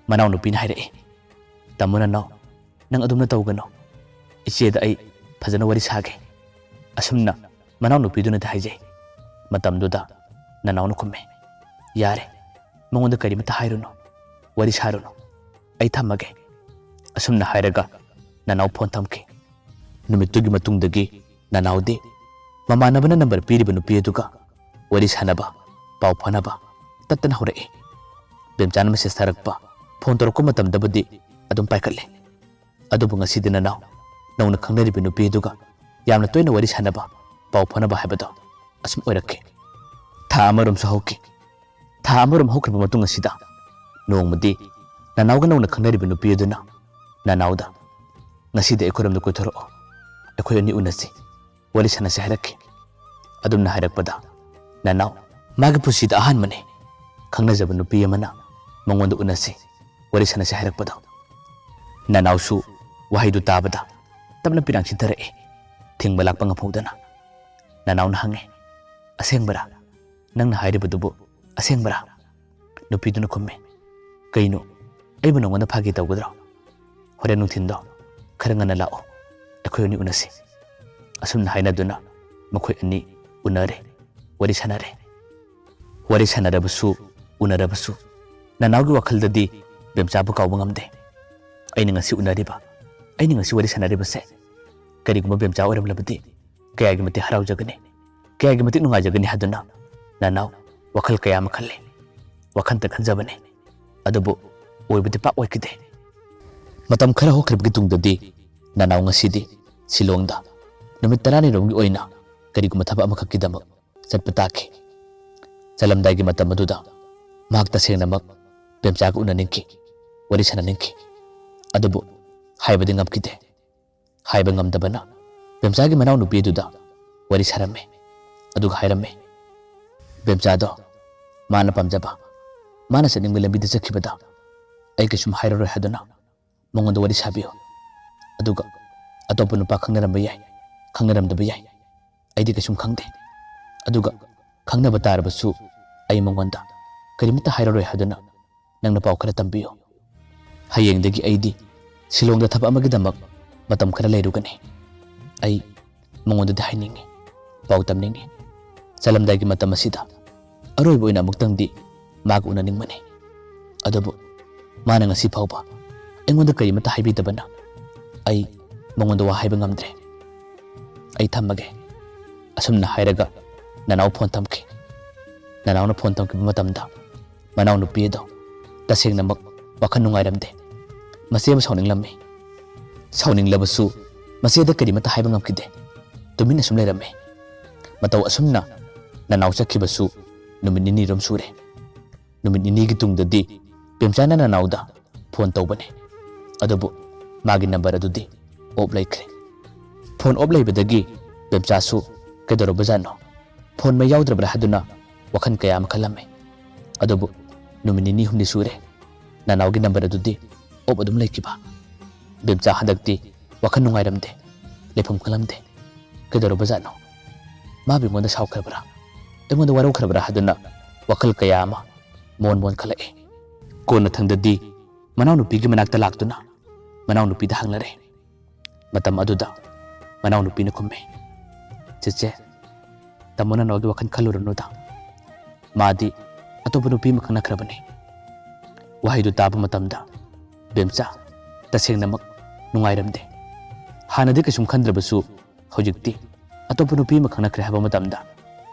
ꯃꯅꯥꯎꯅꯨꯄꯤꯅ ꯍꯥꯏꯔꯛꯏ, "ꯇꯥꯃꯣ ꯅꯅꯥꯎ, ꯅꯪ ꯑꯗꯨꯝꯅ ꯇꯧꯒꯅꯨ꯫ ꯏꯆꯦꯗ ꯑꯩ ꯐꯖꯅ ꯋꯥꯔꯤ ꯁꯥꯒꯦ꯫" ꯑꯁꯨꯝꯅ ꯃꯅꯥꯎꯅꯨꯄꯤꯗꯨꯅꯗꯤ ꯍꯥꯏꯖꯩ꯫ ꯃꯇꯝꯗꯨꯗ ꯅꯅꯥꯎꯅ ꯈꯨꯝꯃꯦ, "ꯌꯥꯔꯦ, ꯃꯉꯣꯟꯗ ꯀꯔꯤꯃꯇ ꯍꯥꯏꯔꯨꯅꯨ, ꯋꯥꯔꯤ ꯁꯥꯔꯨꯅꯨ꯫ ꯑꯩ ꯊꯝꯃꯒꯦ꯫" ꯑꯁꯨꯝꯅ ꯍꯥꯏꯔꯒ ꯅꯅꯥꯎ ꯐꯣꯟ ꯊꯝꯈꯤ꯫ ꯅꯨꯃꯤꯠꯇꯨꯒꯤ ꯃꯇꯨꯡꯗꯒꯤ ꯅꯅꯥꯎꯗꯤ ꯃꯃꯥꯟꯅꯕꯅ ꯅꯝꯕꯔ ꯄꯤꯔꯤꯕ ꯅꯨꯄꯤ ꯑꯗꯨꯒ ꯋꯥꯔꯤ ꯁꯥꯟꯅꯕ, ꯄꯥꯎ ꯐꯥꯎꯅꯕ ꯇꯠꯇꯅ ꯍꯧꯔꯛꯏ꯫ ꯕꯦꯝꯆꯥꯅ ꯃꯦꯁꯦꯖ ꯊꯥꯔꯛꯄ, ꯐꯣꯟ ꯇꯧꯔꯛꯄ ꯃꯇꯝꯗꯕꯨꯗꯤ ꯑꯗꯨꯝ ꯄꯥꯏꯈꯠꯂꯤ꯫ ꯑꯗꯨꯕꯨ ꯉꯁꯤꯗꯤ ꯅꯅꯥꯎ, ꯅꯧꯅ ꯈꯪꯅꯔꯤꯕ ꯅꯨꯄꯤ ꯑꯗꯨꯒ ꯌꯥꯝꯅ ꯇꯣꯏꯅ ꯋꯥꯔꯤ ꯁꯥꯟꯅꯕ, ꯄꯥꯎ ꯐꯥꯎꯅꯕ ꯍꯥꯏꯕꯗꯣ ꯑꯁꯨꯝ ꯑꯣꯏꯔꯛꯈꯤ꯫ ꯊꯥ ꯑꯃꯔꯣꯝꯁꯨ ꯍꯧꯈꯤ꯫ ꯊꯥ ꯑꯃꯔꯣꯝ ꯍꯧꯈ꯭ꯔꯕ ꯃꯇꯨꯡ ꯑꯁꯤꯗ ꯅꯣꯡꯃꯗꯤ ꯅꯅꯥꯎꯒ ꯅꯧꯅ ꯈꯪꯅꯔꯤꯕ ꯅꯨꯄꯤ ꯑꯗꯨꯅ ꯅꯅꯥꯎꯗ, "ꯉꯁꯤꯗꯤ ꯑꯩꯈꯣꯏꯔꯣꯝꯗ ꯀꯣꯏꯊꯣꯔꯛꯑꯣ, ꯑꯩꯈꯣꯏ ꯑꯅꯤ ꯎꯅꯁꯤ, ꯋꯥꯔꯤ ꯁꯥꯟꯅꯁꯤ" ꯍꯥꯏꯔꯛꯈꯤ꯫ ꯑꯗꯨꯝꯅ ꯍꯥꯏꯔꯛꯄꯗ ꯅꯅꯥꯎ ꯃꯥꯒꯤ ꯄꯨꯟꯁꯤꯗ ꯑꯍꯥꯟꯕꯅꯤ ꯈꯪꯅꯖꯕ ꯅꯨꯄꯤ ꯑꯃꯅ ꯃꯉꯣꯟꯗ ꯎꯅꯁꯤ, ꯋꯥꯔꯤ ꯁꯥꯟꯅꯁꯤ ꯍꯥꯏꯔꯛꯄꯗꯣ꯫ ꯅꯅꯥꯎꯁꯨ ꯋꯥꯍꯩꯗꯨ ꯇꯥꯕꯗ ꯇꯞꯅ ꯄꯤꯔꯥꯡ ꯁꯤꯟꯊꯔꯛꯏ꯫ ꯊꯤꯡꯕ ꯂꯥꯛꯄ ꯉꯝꯍꯧꯗꯅ ꯅꯅꯥꯎꯅ ꯍꯪꯉꯤ, "ꯑꯁꯦꯡꯕꯔꯥ? ꯅꯪꯅ ꯍꯥꯏꯔꯤꯕꯗꯨꯕꯨ ꯑꯁꯦꯡꯕꯔꯥ?" ꯅꯨꯄꯤꯗꯨꯅ ꯈꯨꯝꯃꯤ, "ꯀꯩꯅꯣ, ꯑꯩꯕꯨ ꯅꯉꯣꯟꯗ ꯐꯥꯒꯤ ꯇꯧꯒꯗ꯭ꯔꯣ? ꯍꯣꯔꯦꯟ ꯅꯨꯡꯊꯤꯟꯗꯣ ꯈꯔ ꯉꯟꯅ ꯂꯥꯛꯑꯣ, ꯑꯩꯈꯣꯏ ꯑꯅꯤ ꯎꯅꯁꯤ꯫" ꯑꯁꯨꯝꯅ ꯍꯥꯏꯅꯗꯨꯅ ꯃꯈꯣꯏ ꯑꯅꯤ ꯎꯅꯔꯦ, ꯋꯥꯔꯤ ꯁꯥꯟꯅꯔꯦ꯫ ꯋꯥꯔꯤ ꯁꯥꯟꯅꯔꯕꯁꯨ, ꯎꯅꯔꯕꯁꯨ, ꯅꯅꯥꯎꯒꯤ ꯋꯥꯈꯜꯗꯗꯤ ꯕꯦꯝꯆꯥꯕꯨ ꯀꯥꯎꯕ ꯉꯝꯗꯦ꯫ ꯑꯩꯅ ꯉꯁꯤ ꯎꯅꯔꯤꯕ, ꯑꯩꯅ ꯉꯁꯤ ꯋꯥꯔꯤ ꯁꯥꯟꯅꯔꯤꯕꯁꯦ, ꯀꯔꯤꯒꯨꯝꯕ ꯕꯦꯝꯆꯥ ꯑꯣꯏꯔꯝꯂꯕꯗꯤ ꯀꯌꯥꯒꯤ ꯃꯇꯤꯛ ꯍꯔꯥꯎꯖꯒꯅꯤ, ꯀꯌꯥꯒꯤ ꯃꯇꯤꯛ ꯅꯨꯡꯉꯥꯏꯖꯒꯅꯤ ꯍꯥꯏꯗꯨꯅ ꯅꯅꯥꯎ ꯋꯥꯈꯜ ꯀꯌꯥ ꯑꯃ ꯈꯜꯂꯤ꯫ ꯋꯥꯈꯜꯇ ꯈꯟꯖꯕꯅꯤ꯫ ꯑꯗꯨꯕꯨ ꯑꯣꯏꯕꯗꯤ ꯄꯥꯛ ꯑꯣꯏꯈꯤꯗꯦ꯫ ꯃꯇꯝ ꯈꯔ ꯍꯧꯈ꯭ꯔꯕꯒꯤ ꯇꯨꯡꯗꯗꯤ ꯅꯅꯥꯎ ꯉꯁꯤꯗꯤ ꯁꯤꯂꯣꯡꯗ ꯅꯨꯃꯤꯠ ꯇꯔꯥꯅꯤꯔꯣꯝꯒꯤ ꯑꯣꯏꯅ ꯀꯔꯤꯒꯨꯝꯕ ꯊꯕꯛ ꯑꯃꯈꯛꯀꯤꯗꯃꯛ ꯆꯠꯄ ꯇꯥꯈꯤ꯫ ꯆꯠꯂꯝꯗꯥꯏꯒꯤ ꯃꯇꯝ ꯑꯗꯨꯗ ꯃꯍꯥꯛ ꯇꯁꯦꯡꯅꯃꯛ ꯕꯦꯝꯆꯥꯒ ꯎꯅꯅꯤꯡꯈꯤ, ꯋꯥꯔꯤ ꯁꯥꯟꯅꯅꯤꯡꯈꯤ꯫ ꯑꯗꯨꯕꯨ ꯍꯥꯏꯕꯗꯤ ꯉꯝꯈꯤꯗꯦ꯫ ꯍꯥꯏꯕ ꯉꯝꯗꯕꯅ ꯕꯦꯝꯆꯥꯒꯤ ꯃꯅꯥꯎꯅꯨꯄꯤ ꯑꯗꯨꯗ ꯋꯥꯔꯤ ꯁꯥꯔꯝꯃꯤ꯫ ꯑꯗꯨꯒ ꯍꯥꯏꯔꯝꯃꯤ, ꯕꯦꯝꯆꯥꯗꯣ ꯃꯥꯅ ꯄꯥꯝꯖꯕ, ꯃꯥꯅ ꯆꯠꯅꯤꯡꯕ ꯂꯝꯕꯤꯗ ꯆꯠꯈꯤꯕꯗ ꯑꯩ ꯀꯩꯁꯨꯝ ꯍꯥꯏꯔꯔꯣꯏ ꯍꯥꯏꯗꯨꯅ ꯃꯉꯣꯟꯗ ꯋꯥꯔꯤ ꯁꯥꯕꯤꯌꯨ꯫ ꯑꯗꯨꯒ ꯑꯇꯣꯞꯄ ꯅꯨꯄꯥ ꯈꯪꯅꯔꯝꯕ ꯌꯥꯏ, ꯈꯪꯅꯔꯝꯗꯕ ꯌꯥꯏ, ꯑꯩꯗꯤ ꯀꯩꯁꯨꯝ ꯈꯪꯗꯦ꯫ ꯑꯗꯨꯒ ꯈꯪꯅꯕ ꯇꯥꯔꯕꯁꯨ ꯑꯩ ꯃꯉꯣꯟꯗ ꯀꯔꯤꯃꯠꯇ ꯍꯥꯏꯔꯔꯣꯏ ꯍꯥꯏꯗꯨꯅ ꯅꯪꯅ ꯄꯥꯎ ꯈꯔ ꯇꯝꯕꯤꯌꯨ꯫ ꯍꯌꯦꯡꯗꯒꯤ ꯑꯩꯗꯤ ꯁꯤꯂꯣꯡꯗ ꯊꯕꯛ ꯑꯃꯒꯤꯗꯃꯛ ꯃꯇꯝ ꯈꯔ ꯂꯩꯔꯨꯒꯅꯤ꯫ ꯑꯩ ꯃꯉꯣꯟꯗꯗꯤ ꯍꯥꯏꯅꯤꯡꯉꯤ, ꯄꯥꯎ ꯇꯝꯅꯤꯡꯉꯤ꯫ ꯆꯠꯂꯝꯗꯥꯏꯒꯤ ꯃꯇꯝ ꯑꯁꯤꯗ ꯑꯔꯣꯏꯕ ꯑꯣꯏꯅ ꯑꯃꯨꯛꯇꯪꯗꯤ ꯃꯥꯒ ꯎꯅꯅꯤꯡꯕꯅꯤ꯫ ꯑꯗꯨꯕꯨ ꯃꯥꯅ ꯉꯁꯤ ꯐꯥꯎꯕ ꯑꯩꯉꯣꯟꯗ ꯀꯔꯤꯃꯠꯇ ꯍꯥꯏꯕꯤꯗꯕꯅ ꯑꯩ ꯃꯉꯣꯟꯗ ꯋꯥ ꯍꯥꯏꯕ ꯉꯝꯗ꯭ꯔꯦ꯫ ꯑꯩ ꯊꯝꯃꯒꯦ꯫ ꯑꯁꯨꯝꯅ ꯍꯥꯏꯔꯒ ꯅꯅꯥꯎ ꯐꯣꯟ ꯊꯝꯈꯤ꯫ ꯅꯅꯥꯎꯅ ꯐꯣꯟ ꯊꯝꯈꯤꯕ ꯃꯇꯝꯗ ꯃꯅꯥꯎꯅꯨꯄꯤ ꯑꯗꯣ ꯇꯁꯦꯡꯅꯃꯛ ꯋꯥꯈꯜ ꯅꯨꯡꯉꯥꯏꯔꯝꯗꯦ꯫ ꯃꯆꯦ ꯑꯃ ꯁꯥꯎꯅꯤꯡꯂꯝꯃꯤ꯫ ꯁꯥꯎꯅꯤꯡꯂꯕꯁꯨ ꯃꯆꯦꯗ ꯀꯔꯤꯃꯠꯇ ꯍꯥꯏꯕ ꯉꯝꯈꯤꯗꯦ꯫ ꯇꯨꯃꯤꯟꯅ ꯁꯨꯝ ꯂꯩꯔꯝꯃꯤ꯫ ꯃꯇꯧ ꯑꯁꯨꯝꯅ ꯅꯅꯥꯎ ꯆꯠꯈꯤꯕꯁꯨ ꯅꯨꯃꯤꯠ ꯅꯤꯅꯤꯔꯣꯝ ꯁꯨꯔꯦ꯫ ꯅꯨꯃꯤꯠ ꯅꯤꯅꯤꯒꯤ ꯇꯨꯡꯗꯗꯤ ꯄꯦꯝꯆꯥꯅ ꯅꯅꯥꯎꯗ ꯐꯣꯟ ꯇꯧꯕꯅꯤ꯫ ꯑꯗꯨꯕꯨ ꯃꯥꯒꯤ ꯅꯝꯕꯔ ꯑꯗꯨꯗꯤ ꯑꯣꯞ ꯂꯩꯈ꯭ꯔꯦ꯫ ꯐꯣꯟ ꯑꯣꯞ ꯂꯩꯕꯗꯒꯤ ꯄꯦꯝꯆꯥꯁꯨ ꯀꯩꯗꯧꯔꯕꯖꯥꯠꯅꯣ, ꯐꯣꯟ ꯃꯩ ꯌꯥꯎꯗ꯭ꯔꯕ꯭ꯔꯥ ꯍꯥꯏꯗꯨꯅ ꯋꯥꯈꯜ ꯀꯌꯥ ꯑꯃ ꯈꯜꯂꯝꯃꯤ꯫ ꯑꯗꯨꯕꯨ ꯅꯨꯃꯤꯠ ꯅꯤꯅꯤ ꯍꯨꯝꯅꯤ ꯁꯨꯔꯦ, ꯅꯅꯥꯎꯒꯤ ꯅꯝꯕꯔ ꯑꯗꯨꯗꯤ ꯑꯣꯞ ꯑꯗꯨꯝ ꯂꯩꯈꯤꯕ꯫ ꯕꯦꯝꯆꯥ ꯍꯟꯗꯛꯇꯤ ꯋꯥꯈꯜ ꯅꯨꯡꯉꯥꯏꯔꯝꯗꯦ, ꯂꯩꯐꯝ ꯈꯪꯂꯝꯗꯦ꯫ ꯀꯩꯗꯧꯔꯕꯖꯥꯠꯅꯣ? ꯃꯥꯕꯨ ꯑꯩꯉꯣꯟꯗ ꯁꯥꯎꯈ꯭ꯔꯕ꯭ꯔꯥ, ꯑꯩꯉꯣꯟꯗ ꯋꯥꯔꯧꯈ꯭ꯔꯕ꯭ꯔꯥ ꯍꯥꯏꯗꯨꯅ ꯋꯥꯈꯜ ꯀꯌꯥ ꯑꯃ ꯃꯣꯟ ꯃꯣꯟ ꯈꯜꯂꯛꯏ꯫ ꯀꯣꯟꯅ ꯊꯪꯗꯗꯤ ꯃꯅꯥꯎꯅꯨꯄꯤꯒꯤ ꯃꯅꯥꯛꯇ ꯂꯥꯛꯇꯨꯅ ꯃꯅꯥꯎꯅꯨꯄꯤꯗ ꯍꯪꯂꯔꯦ꯫ ꯃꯇꯝ ꯑꯗꯨꯗ ꯃꯅꯥꯎꯅꯨꯄꯤꯅ ꯈꯨꯝꯃꯤ, "ꯆꯦꯆꯦ, ꯇꯥꯃꯣ ꯅꯅꯥꯎꯒꯤ ꯋꯥꯈꯜ ꯈꯜꯂꯨꯔꯅꯨꯗ꯫ ꯃꯥꯗꯤ ꯑꯇꯣꯞꯄ ꯅꯨꯄꯤ ꯑꯃ ꯈꯪꯅꯈ꯭ꯔꯕꯅꯤ꯫" ꯋꯥꯍꯩꯗꯨ ꯇꯥꯕ ꯃꯇꯝꯗ ꯕꯦꯝꯆꯥ ꯇꯁꯦꯡꯅꯃꯛ ꯅꯨꯡꯉꯥꯏꯔꯝꯗꯦ꯫ ꯍꯥꯟꯅꯗꯤ ꯀꯩꯁꯨꯝ ꯈꯟꯗ꯭ꯔꯕꯁꯨ ꯍꯧꯖꯤꯛꯇꯤ ꯑꯇꯣꯞꯄ ꯅꯨꯄꯤ ꯑꯃ ꯈꯪꯅꯈ꯭ꯔꯦ ꯍꯥꯏꯕ ꯃꯇꯝꯗ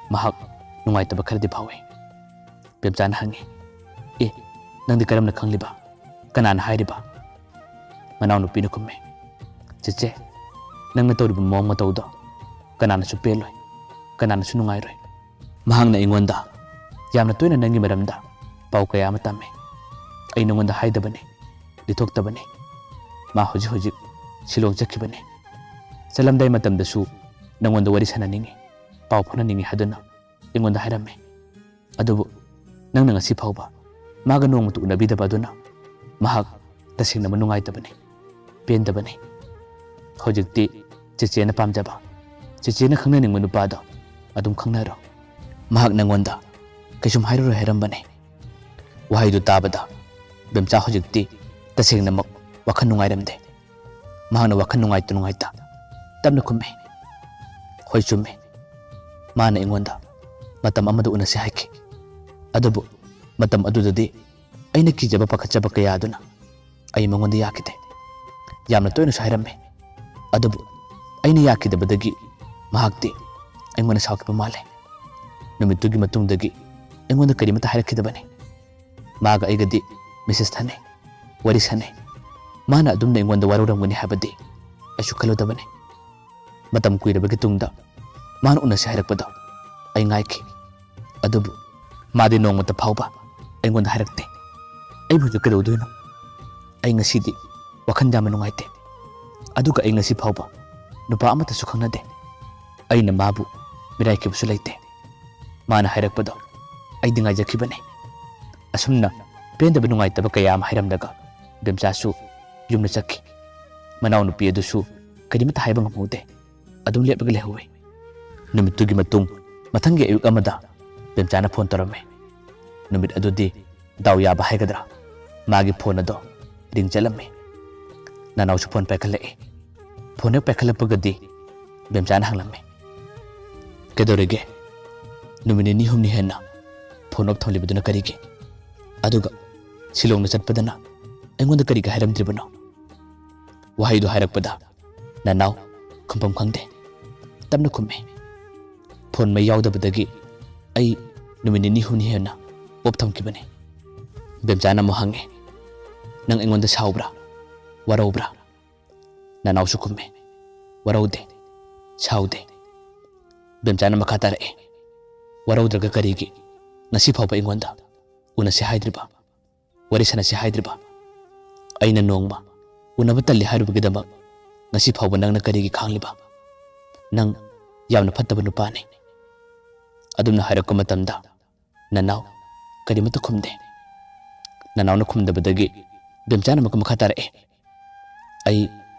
ꯃꯍꯥꯛ ꯅꯨꯡꯉꯥꯏꯇꯕ ꯈꯔꯗꯤ ꯐꯥꯎꯏ꯫ ꯕꯦꯝꯆꯥꯅ ꯍꯪꯉꯤ, "ꯑꯦ, ꯅꯪꯗꯤ ꯀꯔꯝꯅ ꯈꯪꯂꯤꯕ? ꯀꯅꯥꯅ ꯍꯥꯏꯔꯤꯕ?" ꯃꯅꯥꯎꯅꯨꯄꯤꯅ ꯈꯨꯝꯃꯤ, "ꯆꯦꯆꯦ, ꯅꯪꯅ ꯇꯧꯔꯤꯕ ꯃꯑꯣꯡ ꯃꯇꯧꯗꯣ ꯀꯅꯥꯅꯁꯨ ꯄꯦꯜꯂꯣꯏ, ꯀꯅꯥꯅꯁꯨ ꯅꯨꯡꯉꯥꯏꯔꯣꯏ꯫" ꯃꯍꯥꯛꯅ ꯑꯩꯉꯣꯟꯗ ꯌꯥꯝꯅ ꯇꯣꯏꯅ ꯅꯪꯒꯤ ꯃꯔꯝꯗ ꯄꯥꯎ ꯀꯌꯥ ꯑꯃ ꯇꯝꯃꯤ꯫ ꯑꯩ ꯅꯉꯣꯟꯗ ꯍꯥꯏꯗꯕꯅꯤ, ꯂꯤꯊꯣꯛꯇꯕꯅꯤ꯫ ꯃꯥ ꯍꯧꯖꯤꯛ ꯍꯧꯖꯤꯛ ꯁꯤꯂꯣꯡ ꯆꯠꯈꯤꯕꯅꯤ꯫ ꯆꯠꯂꯝꯗꯥꯏ ꯃꯇꯝꯗꯁꯨ ꯅꯉꯣꯟꯗ ꯋꯥꯔꯤ ꯁꯥꯟꯅꯅꯤꯡꯉꯤ, ꯄꯥꯎ ꯐꯥꯎꯅꯅꯤꯡꯉꯤ ꯍꯥꯏꯗꯨꯅ ꯑꯩꯉꯣꯟꯗ ꯍꯥꯏꯔꯝꯃꯤ꯫ ꯑꯗꯨꯕꯨ ꯅꯪꯅ ꯉꯁꯤ ꯐꯥꯎꯕ ꯃꯥꯒ ꯅꯣꯡꯃꯇ ꯎꯅꯕꯤꯗꯕ ꯑꯗꯨꯅ ꯃꯍꯥꯛ ꯇꯁꯦꯡꯅꯃꯛ ꯅꯨꯡꯉꯥꯏꯇꯕꯅꯤ, ꯄꯦꯟꯗꯕꯅꯤ꯫ ꯍꯧꯖꯤꯛꯇꯤ ꯆꯦꯆꯦꯅ ꯄꯥꯝꯖꯕ, ꯆꯦꯆꯦꯅ ꯈꯪꯅꯅꯤꯡꯕ ꯅꯨꯄꯥꯗꯣ ꯑꯗꯨꯝ ꯈꯪꯅꯔꯣ꯫ ꯃꯍꯥꯛ ꯅꯪꯉꯣꯟꯗ ꯀꯩꯁꯨꯝ ꯍꯥꯏꯔꯔꯣꯏ ꯍꯥꯏꯔꯝꯕꯅꯤ꯫ ꯋꯥꯍꯩꯗꯨ ꯇꯥꯕꯗ ꯕꯦꯝꯆꯥ ꯍꯧꯖꯤꯛꯇꯤ ꯇꯁꯦꯡꯅꯃꯛ ꯋꯥꯈꯜ ꯅꯨꯡꯉꯥꯏꯔꯝꯗꯦ꯫ ꯃꯍꯥꯛꯅ ꯋꯥꯈꯜ ꯅꯨꯡꯉꯥꯏꯇ ꯅꯨꯡꯉꯥꯏꯇ ꯇꯞꯅ ꯈꯨꯝꯃꯤ, "ꯍꯣꯏ, ꯆꯨꯝꯃꯤ꯫ ꯃꯥꯅ ꯑꯩꯉꯣꯟꯗ ꯃꯇꯝ ꯑꯃꯗ ꯎꯅꯁꯤ ꯍꯥꯏꯈꯤ꯫ ꯑꯗꯨꯕꯨ ꯃꯇꯝ ꯑꯗꯨꯗꯗꯤ ꯑꯩꯅ ꯀꯤꯖꯕ ꯄꯥꯈꯠꯆꯕ ꯀꯌꯥ ꯑꯗꯨꯅ ꯑꯩ ꯃꯉꯣꯟꯗ ꯌꯥꯈꯤꯗꯦ꯫ ꯌꯥꯝꯅ ꯇꯣꯏꯅꯁꯨ ꯍꯥꯏꯔꯝꯃꯤ꯫ ꯑꯗꯨꯕꯨ ꯑꯩꯅ ꯌꯥꯈꯤꯗꯕꯗꯒꯤ ꯃꯍꯥꯛꯇꯤ ꯑꯩꯉꯣꯟꯗ ꯁꯥꯎꯈꯤꯕ ꯃꯥꯜꯂꯦ꯫ ꯅꯨꯃꯤꯠꯇꯨꯒꯤ ꯃꯇꯨꯡꯗꯒꯤ ꯑꯩꯉꯣꯟꯗ ꯀꯔꯤꯃꯠꯇ ꯍꯥꯏꯔꯛꯈꯤꯗꯕꯅꯤ꯫ ꯃꯥꯒ ꯑꯩꯒꯗꯤ ꯃꯦꯁꯦꯖ ꯊꯥꯅꯩ, ꯋꯥꯔꯤ ꯁꯥꯅꯩ꯫ ꯃꯥꯅ ꯑꯗꯨꯝꯅ ꯑꯩꯉꯣꯟꯗ ꯋꯥꯔꯧꯔꯝꯒꯅꯤ ꯍꯥꯏꯕꯗꯤ ꯑꯩꯁꯨ ꯈꯜꯂꯨꯗꯕꯅꯤ꯫ ꯃꯇꯝ ꯀꯨꯏꯔꯕꯒꯤ ꯇꯨꯡꯗ ꯃꯥꯅ ꯎꯅꯁꯤ ꯍꯥꯏꯔꯛꯄꯗꯣ ꯑꯩ ꯉꯥꯏꯈꯤ꯫ ꯑꯗꯨꯕꯨ ꯃꯥꯗꯤ ꯅꯣꯡꯃꯇ ꯐꯥꯎꯕ ꯑꯩꯉꯣꯟꯗ ꯍꯥꯏꯔꯛꯇꯦ꯫ ꯑꯩꯕꯨ ꯍꯧꯖꯤꯛ ꯀꯩꯗꯧꯗꯣꯏꯅꯣ? ꯑꯩ ꯉꯁꯤꯗꯤ ꯋꯥꯈꯜ ꯌꯥꯝꯅ ꯅꯨꯡꯉꯥꯏꯇꯦ꯫ ꯑꯗꯨꯒ ꯑꯩ ꯉꯁꯤ ꯐꯥꯎꯕ ꯅꯨꯄꯥ ꯑꯃꯠꯇꯁꯨ ꯈꯪꯅꯗꯦ꯫ ꯑꯩꯅ ꯃꯥꯕꯨ ꯃꯤꯔꯥꯏꯈꯤꯕꯁꯨ ꯂꯩꯇꯦ꯫ ꯃꯥꯅ ꯍꯥꯏꯔꯛꯄꯗꯣ ꯑꯩꯗꯤ ꯉꯥꯏꯖꯈꯤꯕꯅꯦ꯫" ꯑꯁꯨꯝꯅ ꯄꯦꯟꯗꯕ ꯅꯨꯡꯉꯥꯏꯇꯕ ꯀꯌꯥ ꯑꯃ ꯍꯥꯏꯔꯝꯂꯒ ꯕꯦꯝꯆꯥꯁꯨ ꯌꯨꯝꯗ ꯆꯠꯈꯤ꯫ ꯃꯅꯥꯎꯅꯨꯄꯤ ꯑꯗꯨꯁꯨ ꯀꯔꯤꯃꯠꯇ ꯍꯥꯏꯕ ꯉꯝꯍꯧꯗꯦ꯫ ꯑꯗꯨꯝ ꯂꯦꯞꯂꯒ ꯂꯩꯍꯧꯋꯤ꯫ ꯅꯨꯃꯤꯠꯇꯨꯒꯤ ꯃꯇꯨꯡ ꯃꯊꯪꯒꯤ ꯑꯌꯨꯛ ꯑꯃꯗ ꯕꯦꯝꯆꯥꯅ ꯐꯣꯟ ꯇꯧꯔꯝꯃꯤ꯫ ꯅꯨꯃꯤꯠ ꯑꯗꯨꯗꯤ ꯗꯥꯎ ꯌꯥꯕ ꯍꯥꯏꯒꯗ꯭ꯔꯥ, ꯃꯥꯒꯤ ꯐꯣꯟ ꯑꯗꯣ ꯔꯤꯡ ꯆꯠꯂꯝꯃꯤ꯫ ꯅꯅꯥꯎꯁꯨ ꯐꯣꯟ ꯄꯥꯏꯈꯠꯂꯛꯏ꯫ ꯐꯣꯟ ꯍꯦꯛ ꯄꯥꯏꯈꯠꯂꯛꯄꯒꯗꯤ ꯕꯦꯝꯆꯥꯅ ꯍꯪꯂꯝꯃꯤ, "ꯀꯩꯗꯧꯔꯒꯦ? ꯅꯨꯃꯤꯠ ꯅꯤꯅꯤ ꯍꯨꯝꯅꯤ ꯍꯦꯟꯅ ꯐꯣꯟ ꯑꯣꯐ ꯊꯝꯂꯤꯕꯗꯨꯅ ꯀꯔꯤꯒꯤ? ꯑꯗꯨꯒ ꯁꯤꯂꯣꯡꯗ ꯆꯠꯄꯗꯅ ꯑꯩꯉꯣꯟꯗ ꯀꯔꯤꯒꯤ ꯍꯥꯏꯔꯝꯗ꯭ꯔꯤꯕꯅꯣ?" ꯋꯥꯍꯩꯗꯨ ꯍꯥꯏꯔꯛꯄꯗ ꯅꯅꯥꯎ ꯈꯨꯝꯐꯝ ꯈꯪꯗꯦ꯫ ꯇꯞꯅ ꯈꯨꯝꯃꯤ, "ꯐꯣꯟ ꯃꯩ ꯌꯥꯎꯗꯕꯗꯒꯤ ꯑꯩ ꯅꯨꯃꯤꯠ ꯅꯤꯅꯤ ꯍꯨꯝꯅꯤ ꯍꯦꯟꯅ ꯑꯣꯐ ꯊꯝꯈꯤꯕꯅꯤ꯫" ꯕꯦꯝꯆꯥꯅ ꯑꯃꯨꯛ ꯍꯪꯉꯤ, "ꯅꯪ ꯑꯩꯉꯣꯟꯗ ꯁꯥꯎꯕ꯭ꯔꯥ? ꯋꯥꯔꯧꯕ꯭ꯔꯥ?" ꯅꯅꯥꯎꯁꯨ ꯈꯨꯝꯃꯤ, "ꯋꯥꯔꯧꯗꯦ, ꯁꯥꯎꯗꯦ꯫" ꯕꯦꯝꯆꯥꯅ ꯃꯈꯥ ꯇꯥꯔꯛꯏ, "ꯋꯥꯔꯧꯗ꯭ꯔꯒ ꯀꯔꯤꯒꯤ ꯉꯁꯤ ꯐꯥꯎꯕ ꯑꯩꯉꯣꯟꯗ ꯎꯅꯁꯤ ꯍꯥꯏꯗ꯭ꯔꯤꯕ? ꯋꯥꯔꯤ ꯁꯥꯟꯅꯁꯤ ꯍꯥꯏꯗ꯭ꯔꯤꯕ? ꯑꯩꯅ ꯅꯣꯡꯃ ꯎꯅꯕ ꯇꯜꯂꯤ ꯍꯥꯏꯔꯨꯕꯒꯤꯗꯃꯛ ꯉꯁꯤ ꯐꯥꯎꯕ ꯅꯪꯅ ꯀꯔꯤꯒꯤ ꯈꯥꯡꯂꯤꯕ? ꯅꯪ ꯌꯥꯝꯅ ꯐꯠꯇꯕ ꯅꯨꯄꯥꯅꯤ꯫" ꯑꯗꯨꯝꯅ ꯍꯥꯏꯔꯛꯄ ꯃꯇꯝꯗ ꯅꯅꯥꯎ ꯀꯔꯤꯃꯠꯇ ꯈꯨꯝꯗꯦ꯫ ꯅꯅꯥꯎꯅ ꯈꯨꯝꯗꯕꯗꯒꯤ ꯕꯦꯝꯆꯥꯅ ꯑꯃꯨꯛꯀ ꯃꯈꯥ ꯇꯥꯔꯛꯑꯦ, "ꯑꯩ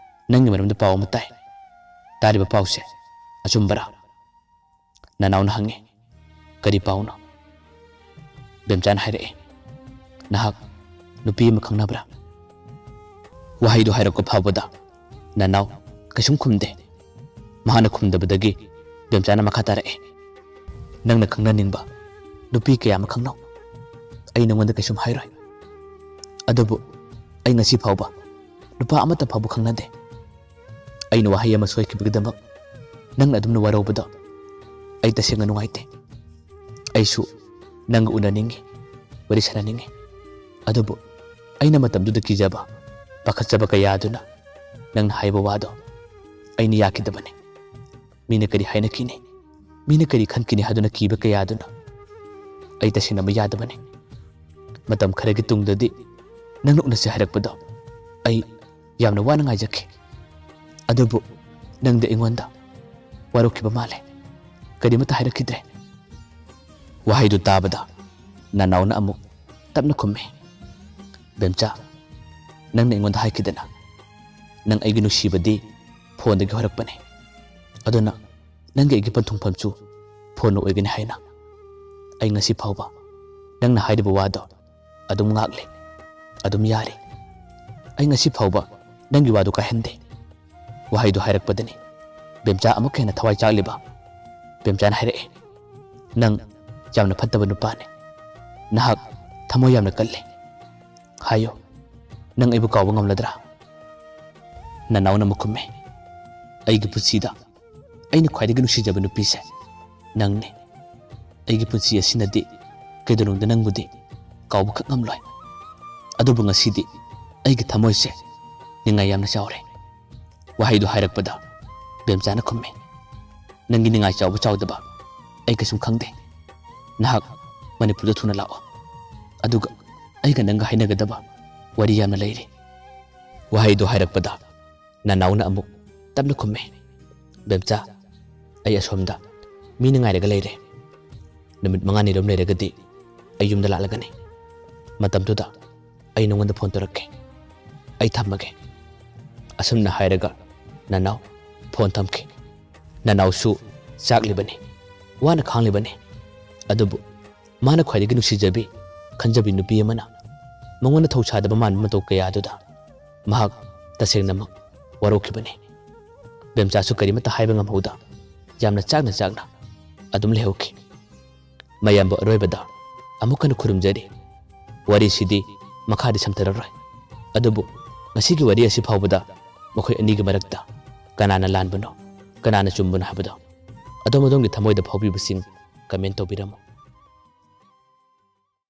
ꯅꯪꯒꯤ ꯃꯔꯝꯗ ꯄꯥꯎ ꯑꯃ ꯇꯥꯏ꯫ ꯇꯥꯔꯤꯕ ꯄꯥꯎꯁꯦ ꯑꯆꯨꯝꯕꯔꯥ?" ꯅꯅꯥꯎꯅ ꯍꯪꯉꯤ꯫ "ꯀꯔꯤ ꯄꯥꯎꯅꯣ?" ꯕꯦꯝꯆꯥꯅ ꯍꯥꯏꯔꯛꯑꯦ, "ꯅꯍꯥꯛ ꯅꯨꯄꯤ ꯑꯃ ꯈꯪꯅꯕ꯭ꯔꯥ?" ꯋꯥꯍꯩꯗꯨ ꯍꯥꯏꯔꯛꯄ ꯐꯥꯎꯕꯗ ꯅꯅꯥꯎ ꯀꯩꯁꯨꯝ ꯈꯨꯝꯗꯦ꯫ ꯃꯍꯥꯛꯅ ꯈꯨꯝꯗꯕꯗꯒꯤ ꯕꯦꯝꯆꯥꯅ ꯃꯈꯥ ꯇꯥꯔꯛꯑꯦ, "ꯅꯪꯅ ꯈꯪꯅꯅꯤꯡꯕ ꯅꯨꯄꯤ ꯀꯌꯥ ꯑꯃ ꯈꯪꯅꯧ꯫ ꯑꯩ ꯅꯉꯣꯟꯗ ꯀꯩꯁꯨꯝ ꯍꯥꯏꯔꯣꯏ꯫ ꯑꯗꯨꯕꯨ ꯑꯩ ꯉꯁꯤ ꯐꯥꯎꯕ ꯅꯨꯄꯥ ꯑꯃꯠꯇ ꯐꯥꯎꯕ ꯈꯪꯅꯗꯦ꯫ ꯑꯩꯅ ꯋꯥꯍꯩ ꯑꯃ ꯁꯣꯏꯈꯤꯕꯒꯤꯗꯃꯛ ꯅꯪꯅ ꯑꯗꯨꯝꯅ ꯋꯥꯔꯧꯕꯗꯣ ꯑꯩ ꯇꯁꯦꯡꯅ ꯅꯨꯡꯉꯥꯏꯇꯦ꯫ ꯑꯩꯁꯨ ꯅꯪꯒ ꯎꯅꯅꯤꯡꯉꯤ, ꯋꯥꯔꯤ ꯁꯥꯟꯅꯅꯤꯡꯉꯤ꯫ ꯑꯗꯨꯕꯨ ꯑꯩꯅ ꯃꯇꯝꯗꯨꯗ ꯀꯤꯖꯕ, ꯄꯥꯈꯠꯆꯕ ꯀꯌꯥ ꯑꯗꯨꯅ ꯅꯪꯅ ꯍꯥꯏꯕ ꯋꯥꯗꯣ ꯑꯩꯅ ꯌꯥꯈꯤꯗꯕꯅꯤ꯫ ꯃꯤꯅ ꯀꯔꯤ ꯍꯥꯏꯅꯈꯤꯅꯤ, ꯃꯤꯅ ꯀꯔꯤ ꯈꯟꯈꯤꯅꯤ ꯍꯥꯏꯗꯨꯅ ꯀꯤꯕ ꯀꯌꯥ ꯑꯗꯨꯅ ꯑꯩ ꯇꯁꯦꯡꯅꯃꯛ ꯌꯥꯗꯕꯅꯤ꯫ ꯃꯇꯝ ꯈꯔꯒꯤ ꯇꯨꯡꯗꯗꯤ ꯅꯪꯅ ꯎꯅꯁꯦ ꯍꯥꯏꯔꯛꯄꯗꯣ ꯑꯩ ꯌꯥꯝꯅ ꯋꯥꯅ ꯉꯥꯏꯖꯈꯤ꯫ ꯑꯗꯨꯕꯨ ꯅꯪꯗꯤ ꯑꯩꯉꯣꯟꯗ ꯋꯥꯔꯧꯈꯤꯕ ꯃꯥꯜꯂꯦ꯫ ꯀꯔꯤꯃꯠꯇ ꯍꯥꯏꯔꯛꯈꯤꯗ꯭ꯔꯦ꯫" ꯋꯥꯍꯩꯗꯨ ꯇꯥꯕꯗ ꯅꯅꯥꯎꯅ ꯑꯃꯨꯛ ꯇꯞꯅ ꯈꯨꯝꯃꯤ, "ꯕꯦꯝꯆꯥ, ꯅꯪꯅ ꯑꯩꯉꯣꯟꯗ ꯍꯥꯏꯈꯤꯗꯅ, ꯅꯪ ꯑꯩꯒꯤ ꯅꯨꯡꯁꯤꯕꯗꯤ ꯐꯣꯟꯗꯒꯤ ꯍꯧꯔꯛꯄꯅꯤ꯫ ꯑꯗꯨꯅ ꯅꯪꯒꯤ ꯑꯩꯒꯤ ꯄꯟꯊꯨꯡꯐꯝꯁꯨ ꯐꯣꯟꯅ ꯑꯣꯏꯒꯅꯤ ꯍꯥꯏꯅ꯫ ꯑꯩ ꯉꯁꯤ ꯐꯥꯎꯕ ꯅꯪꯅ ꯍꯥꯏꯔꯤꯕ ꯋꯥꯗꯣ ꯑꯗꯨꯝ ꯉꯥꯛꯂꯤ, ꯑꯗꯨꯝ ꯌꯥꯔꯤ꯫ ꯑꯩ ꯉꯁꯤ ꯐꯥꯎꯕ ꯅꯪꯒꯤ ꯋꯥꯗꯨ ꯀꯥꯏꯍꯟꯗꯦ꯫" ꯋꯥꯍꯩꯗꯨ ꯍꯥꯏꯔꯛꯄꯗꯅꯤ ꯕꯦꯝꯆꯥ ꯑꯃꯨꯛꯀ ꯍꯦꯟꯅ ꯊꯋꯥꯏ ꯆꯥꯛꯂꯤꯕ꯫ ꯕꯦꯝꯆꯥꯅ ꯍꯥꯏꯔꯛꯑꯦ, "ꯅꯪ ꯌꯥꯝꯅ ꯐꯠꯇꯕ ꯅꯨꯄꯥꯅꯤ꯫ ꯅꯍꯥꯛ ꯊꯃꯣꯏ ꯌꯥꯝꯅ ꯀꯜꯂꯤ꯫ ꯍꯥꯏꯌꯨ, ꯅꯪ ꯑꯩꯕꯨ ꯀꯥꯎꯕ ꯉꯝꯂꯗ꯭ꯔꯥ?" ꯅꯅꯥꯎꯅ ꯑꯃꯨꯛ ꯈꯨꯝꯃꯦ, "ꯑꯩꯒꯤ ꯄꯨꯟꯁꯤꯗ ꯑꯩꯅ ꯈ꯭ꯋꯥꯏꯗꯒꯤ ꯅꯨꯡꯁꯤꯖꯕ ꯅꯨꯄꯤꯁꯦ ꯅꯪꯅꯤ꯫ ꯑꯩꯒꯤ ꯄꯨꯟꯁꯤ ꯑꯁꯤꯅꯗꯤ ꯀꯩꯗꯧꯅꯨꯡꯗ ꯅꯪꯕꯨꯗꯤ ꯀꯥꯎꯕꯈꯛ ꯉꯝꯂꯣꯏ꯫ ꯑꯗꯨꯕꯨ ꯉꯁꯤꯗꯤ ꯑꯩꯒꯤ ꯊꯃꯣꯏꯁꯦ ꯅꯤꯡꯉꯥꯏ ꯌꯥꯝꯅ ꯆꯥꯎꯔꯦ꯫" ꯋꯥꯍꯩꯗꯨ ꯍꯥꯏꯔꯛꯄꯗ ꯕꯦꯝꯆꯥꯅ ꯈꯨꯝꯃꯤ, "ꯅꯪꯒꯤ ꯅꯤꯡꯉꯥꯏ ꯆꯥꯎꯕ ꯆꯥꯎꯗꯕ ꯑꯩ ꯀꯩꯁꯨꯝ ꯈꯪꯗꯦ꯫ ꯅꯍꯥꯛ ꯃꯅꯤꯄꯨꯔꯗ ꯊꯨꯅ ꯂꯥꯛꯑꯣ꯫ ꯑꯗꯨꯒ ꯑꯩꯒ ꯅꯪꯒ ꯍꯥꯏꯅꯒꯗꯕ ꯋꯥꯔꯤ ꯌꯥꯝꯅ ꯂꯩꯔꯤ꯫" ꯋꯥꯍꯩꯗꯨ ꯍꯥꯏꯔꯛꯄꯗ ꯅꯅꯥꯎꯅ ꯑꯃꯨꯛ ꯇꯞꯅ ꯈꯨꯝꯃꯤ, "ꯕꯦꯝꯆꯥ, ꯑꯩ ꯑꯁꯣꯝꯗ ꯃꯤꯅ ꯉꯥꯏꯔꯒ ꯂꯩꯔꯦ꯫ ꯅꯨꯃꯤꯠ ꯃꯉꯥꯅꯤꯔꯣꯝ ꯂꯩꯔꯒꯗꯤ ꯑꯩ ꯌꯨꯝꯗ ꯂꯥꯛꯂꯒꯅꯤ꯫ ꯃꯇꯝꯗꯨꯗ ꯑꯩ ꯅꯉꯣꯟꯗ ꯐꯣꯟ ꯇꯧꯔꯛꯀꯦ꯫ ꯑꯩ ꯊꯝꯃꯒꯦ꯫ ꯑꯁꯨꯝꯅ ꯍꯥꯏꯔꯒ ꯅꯅꯥꯎ ꯐꯣꯟ ꯊꯝꯈꯤ꯫ ꯅꯅꯥꯎꯁꯨ ꯆꯥꯛꯂꯤꯕꯅꯤ, ꯋꯥꯅ ꯈꯥꯡꯂꯤꯕꯅꯤ꯫ ꯑꯗꯨꯕꯨ ꯃꯥꯅ ꯈ꯭ꯋꯥꯏꯗꯒꯤ ꯅꯨꯡꯁꯤꯖꯕꯤ, ꯈꯟꯖꯕꯤ ꯅꯨꯄꯤ ꯑꯃꯅ ꯃꯉꯣꯟꯗ ꯊꯧꯁꯥꯗꯕ ꯃꯥꯟꯕ ꯃꯇꯧ ꯀꯌꯥ ꯑꯗꯨꯗ ꯃꯍꯥꯛ ꯇꯁꯦꯡꯅꯃꯛ ꯋꯥꯔꯧꯈꯤꯕꯅꯤ꯫ ꯕꯦꯝꯆꯥꯁꯨ ꯀꯔꯤꯃꯠꯇ ꯍꯥꯏꯕ ꯉꯝꯍꯧꯗ ꯌꯥꯝꯅ ꯆꯥꯛꯅ ꯆꯥꯛꯅ ꯑꯗꯨꯝ ꯂꯩꯍꯧꯈꯤ꯫ ꯃꯌꯥꯝꯕꯨ ꯑꯔꯣꯏꯕꯗ ꯑꯃꯨꯛ ꯍꯟꯅ ꯈꯨꯔꯨꯝꯖꯔꯤ꯫ ꯋꯥꯔꯤꯁꯤꯗꯤ ꯃꯈꯥꯗꯤ ꯁꯝꯊꯔꯔꯣꯏ꯫ ꯑꯗꯨꯕꯨ ꯉꯁꯤꯒꯤ ꯋꯥꯔꯤ ꯑꯁꯤ ꯐꯥꯎꯕꯗ ꯃꯈꯣꯏ ꯑꯅꯤꯒꯤ ꯃꯔꯛꯇ ꯀꯅꯥꯅ ꯂꯥꯟꯕꯅꯣ, ꯀꯅꯥꯅ ꯆꯨꯝꯕꯅꯣ ꯍꯥꯏꯕꯗꯣ ꯑꯗꯣꯝ ꯑꯗꯣꯝꯒꯤ ꯊꯃꯣꯏꯗ ꯐꯥꯎꯕꯤꯕꯁꯤꯡ comment ꯇꯧꯕꯤꯔꯝꯃꯨ꯫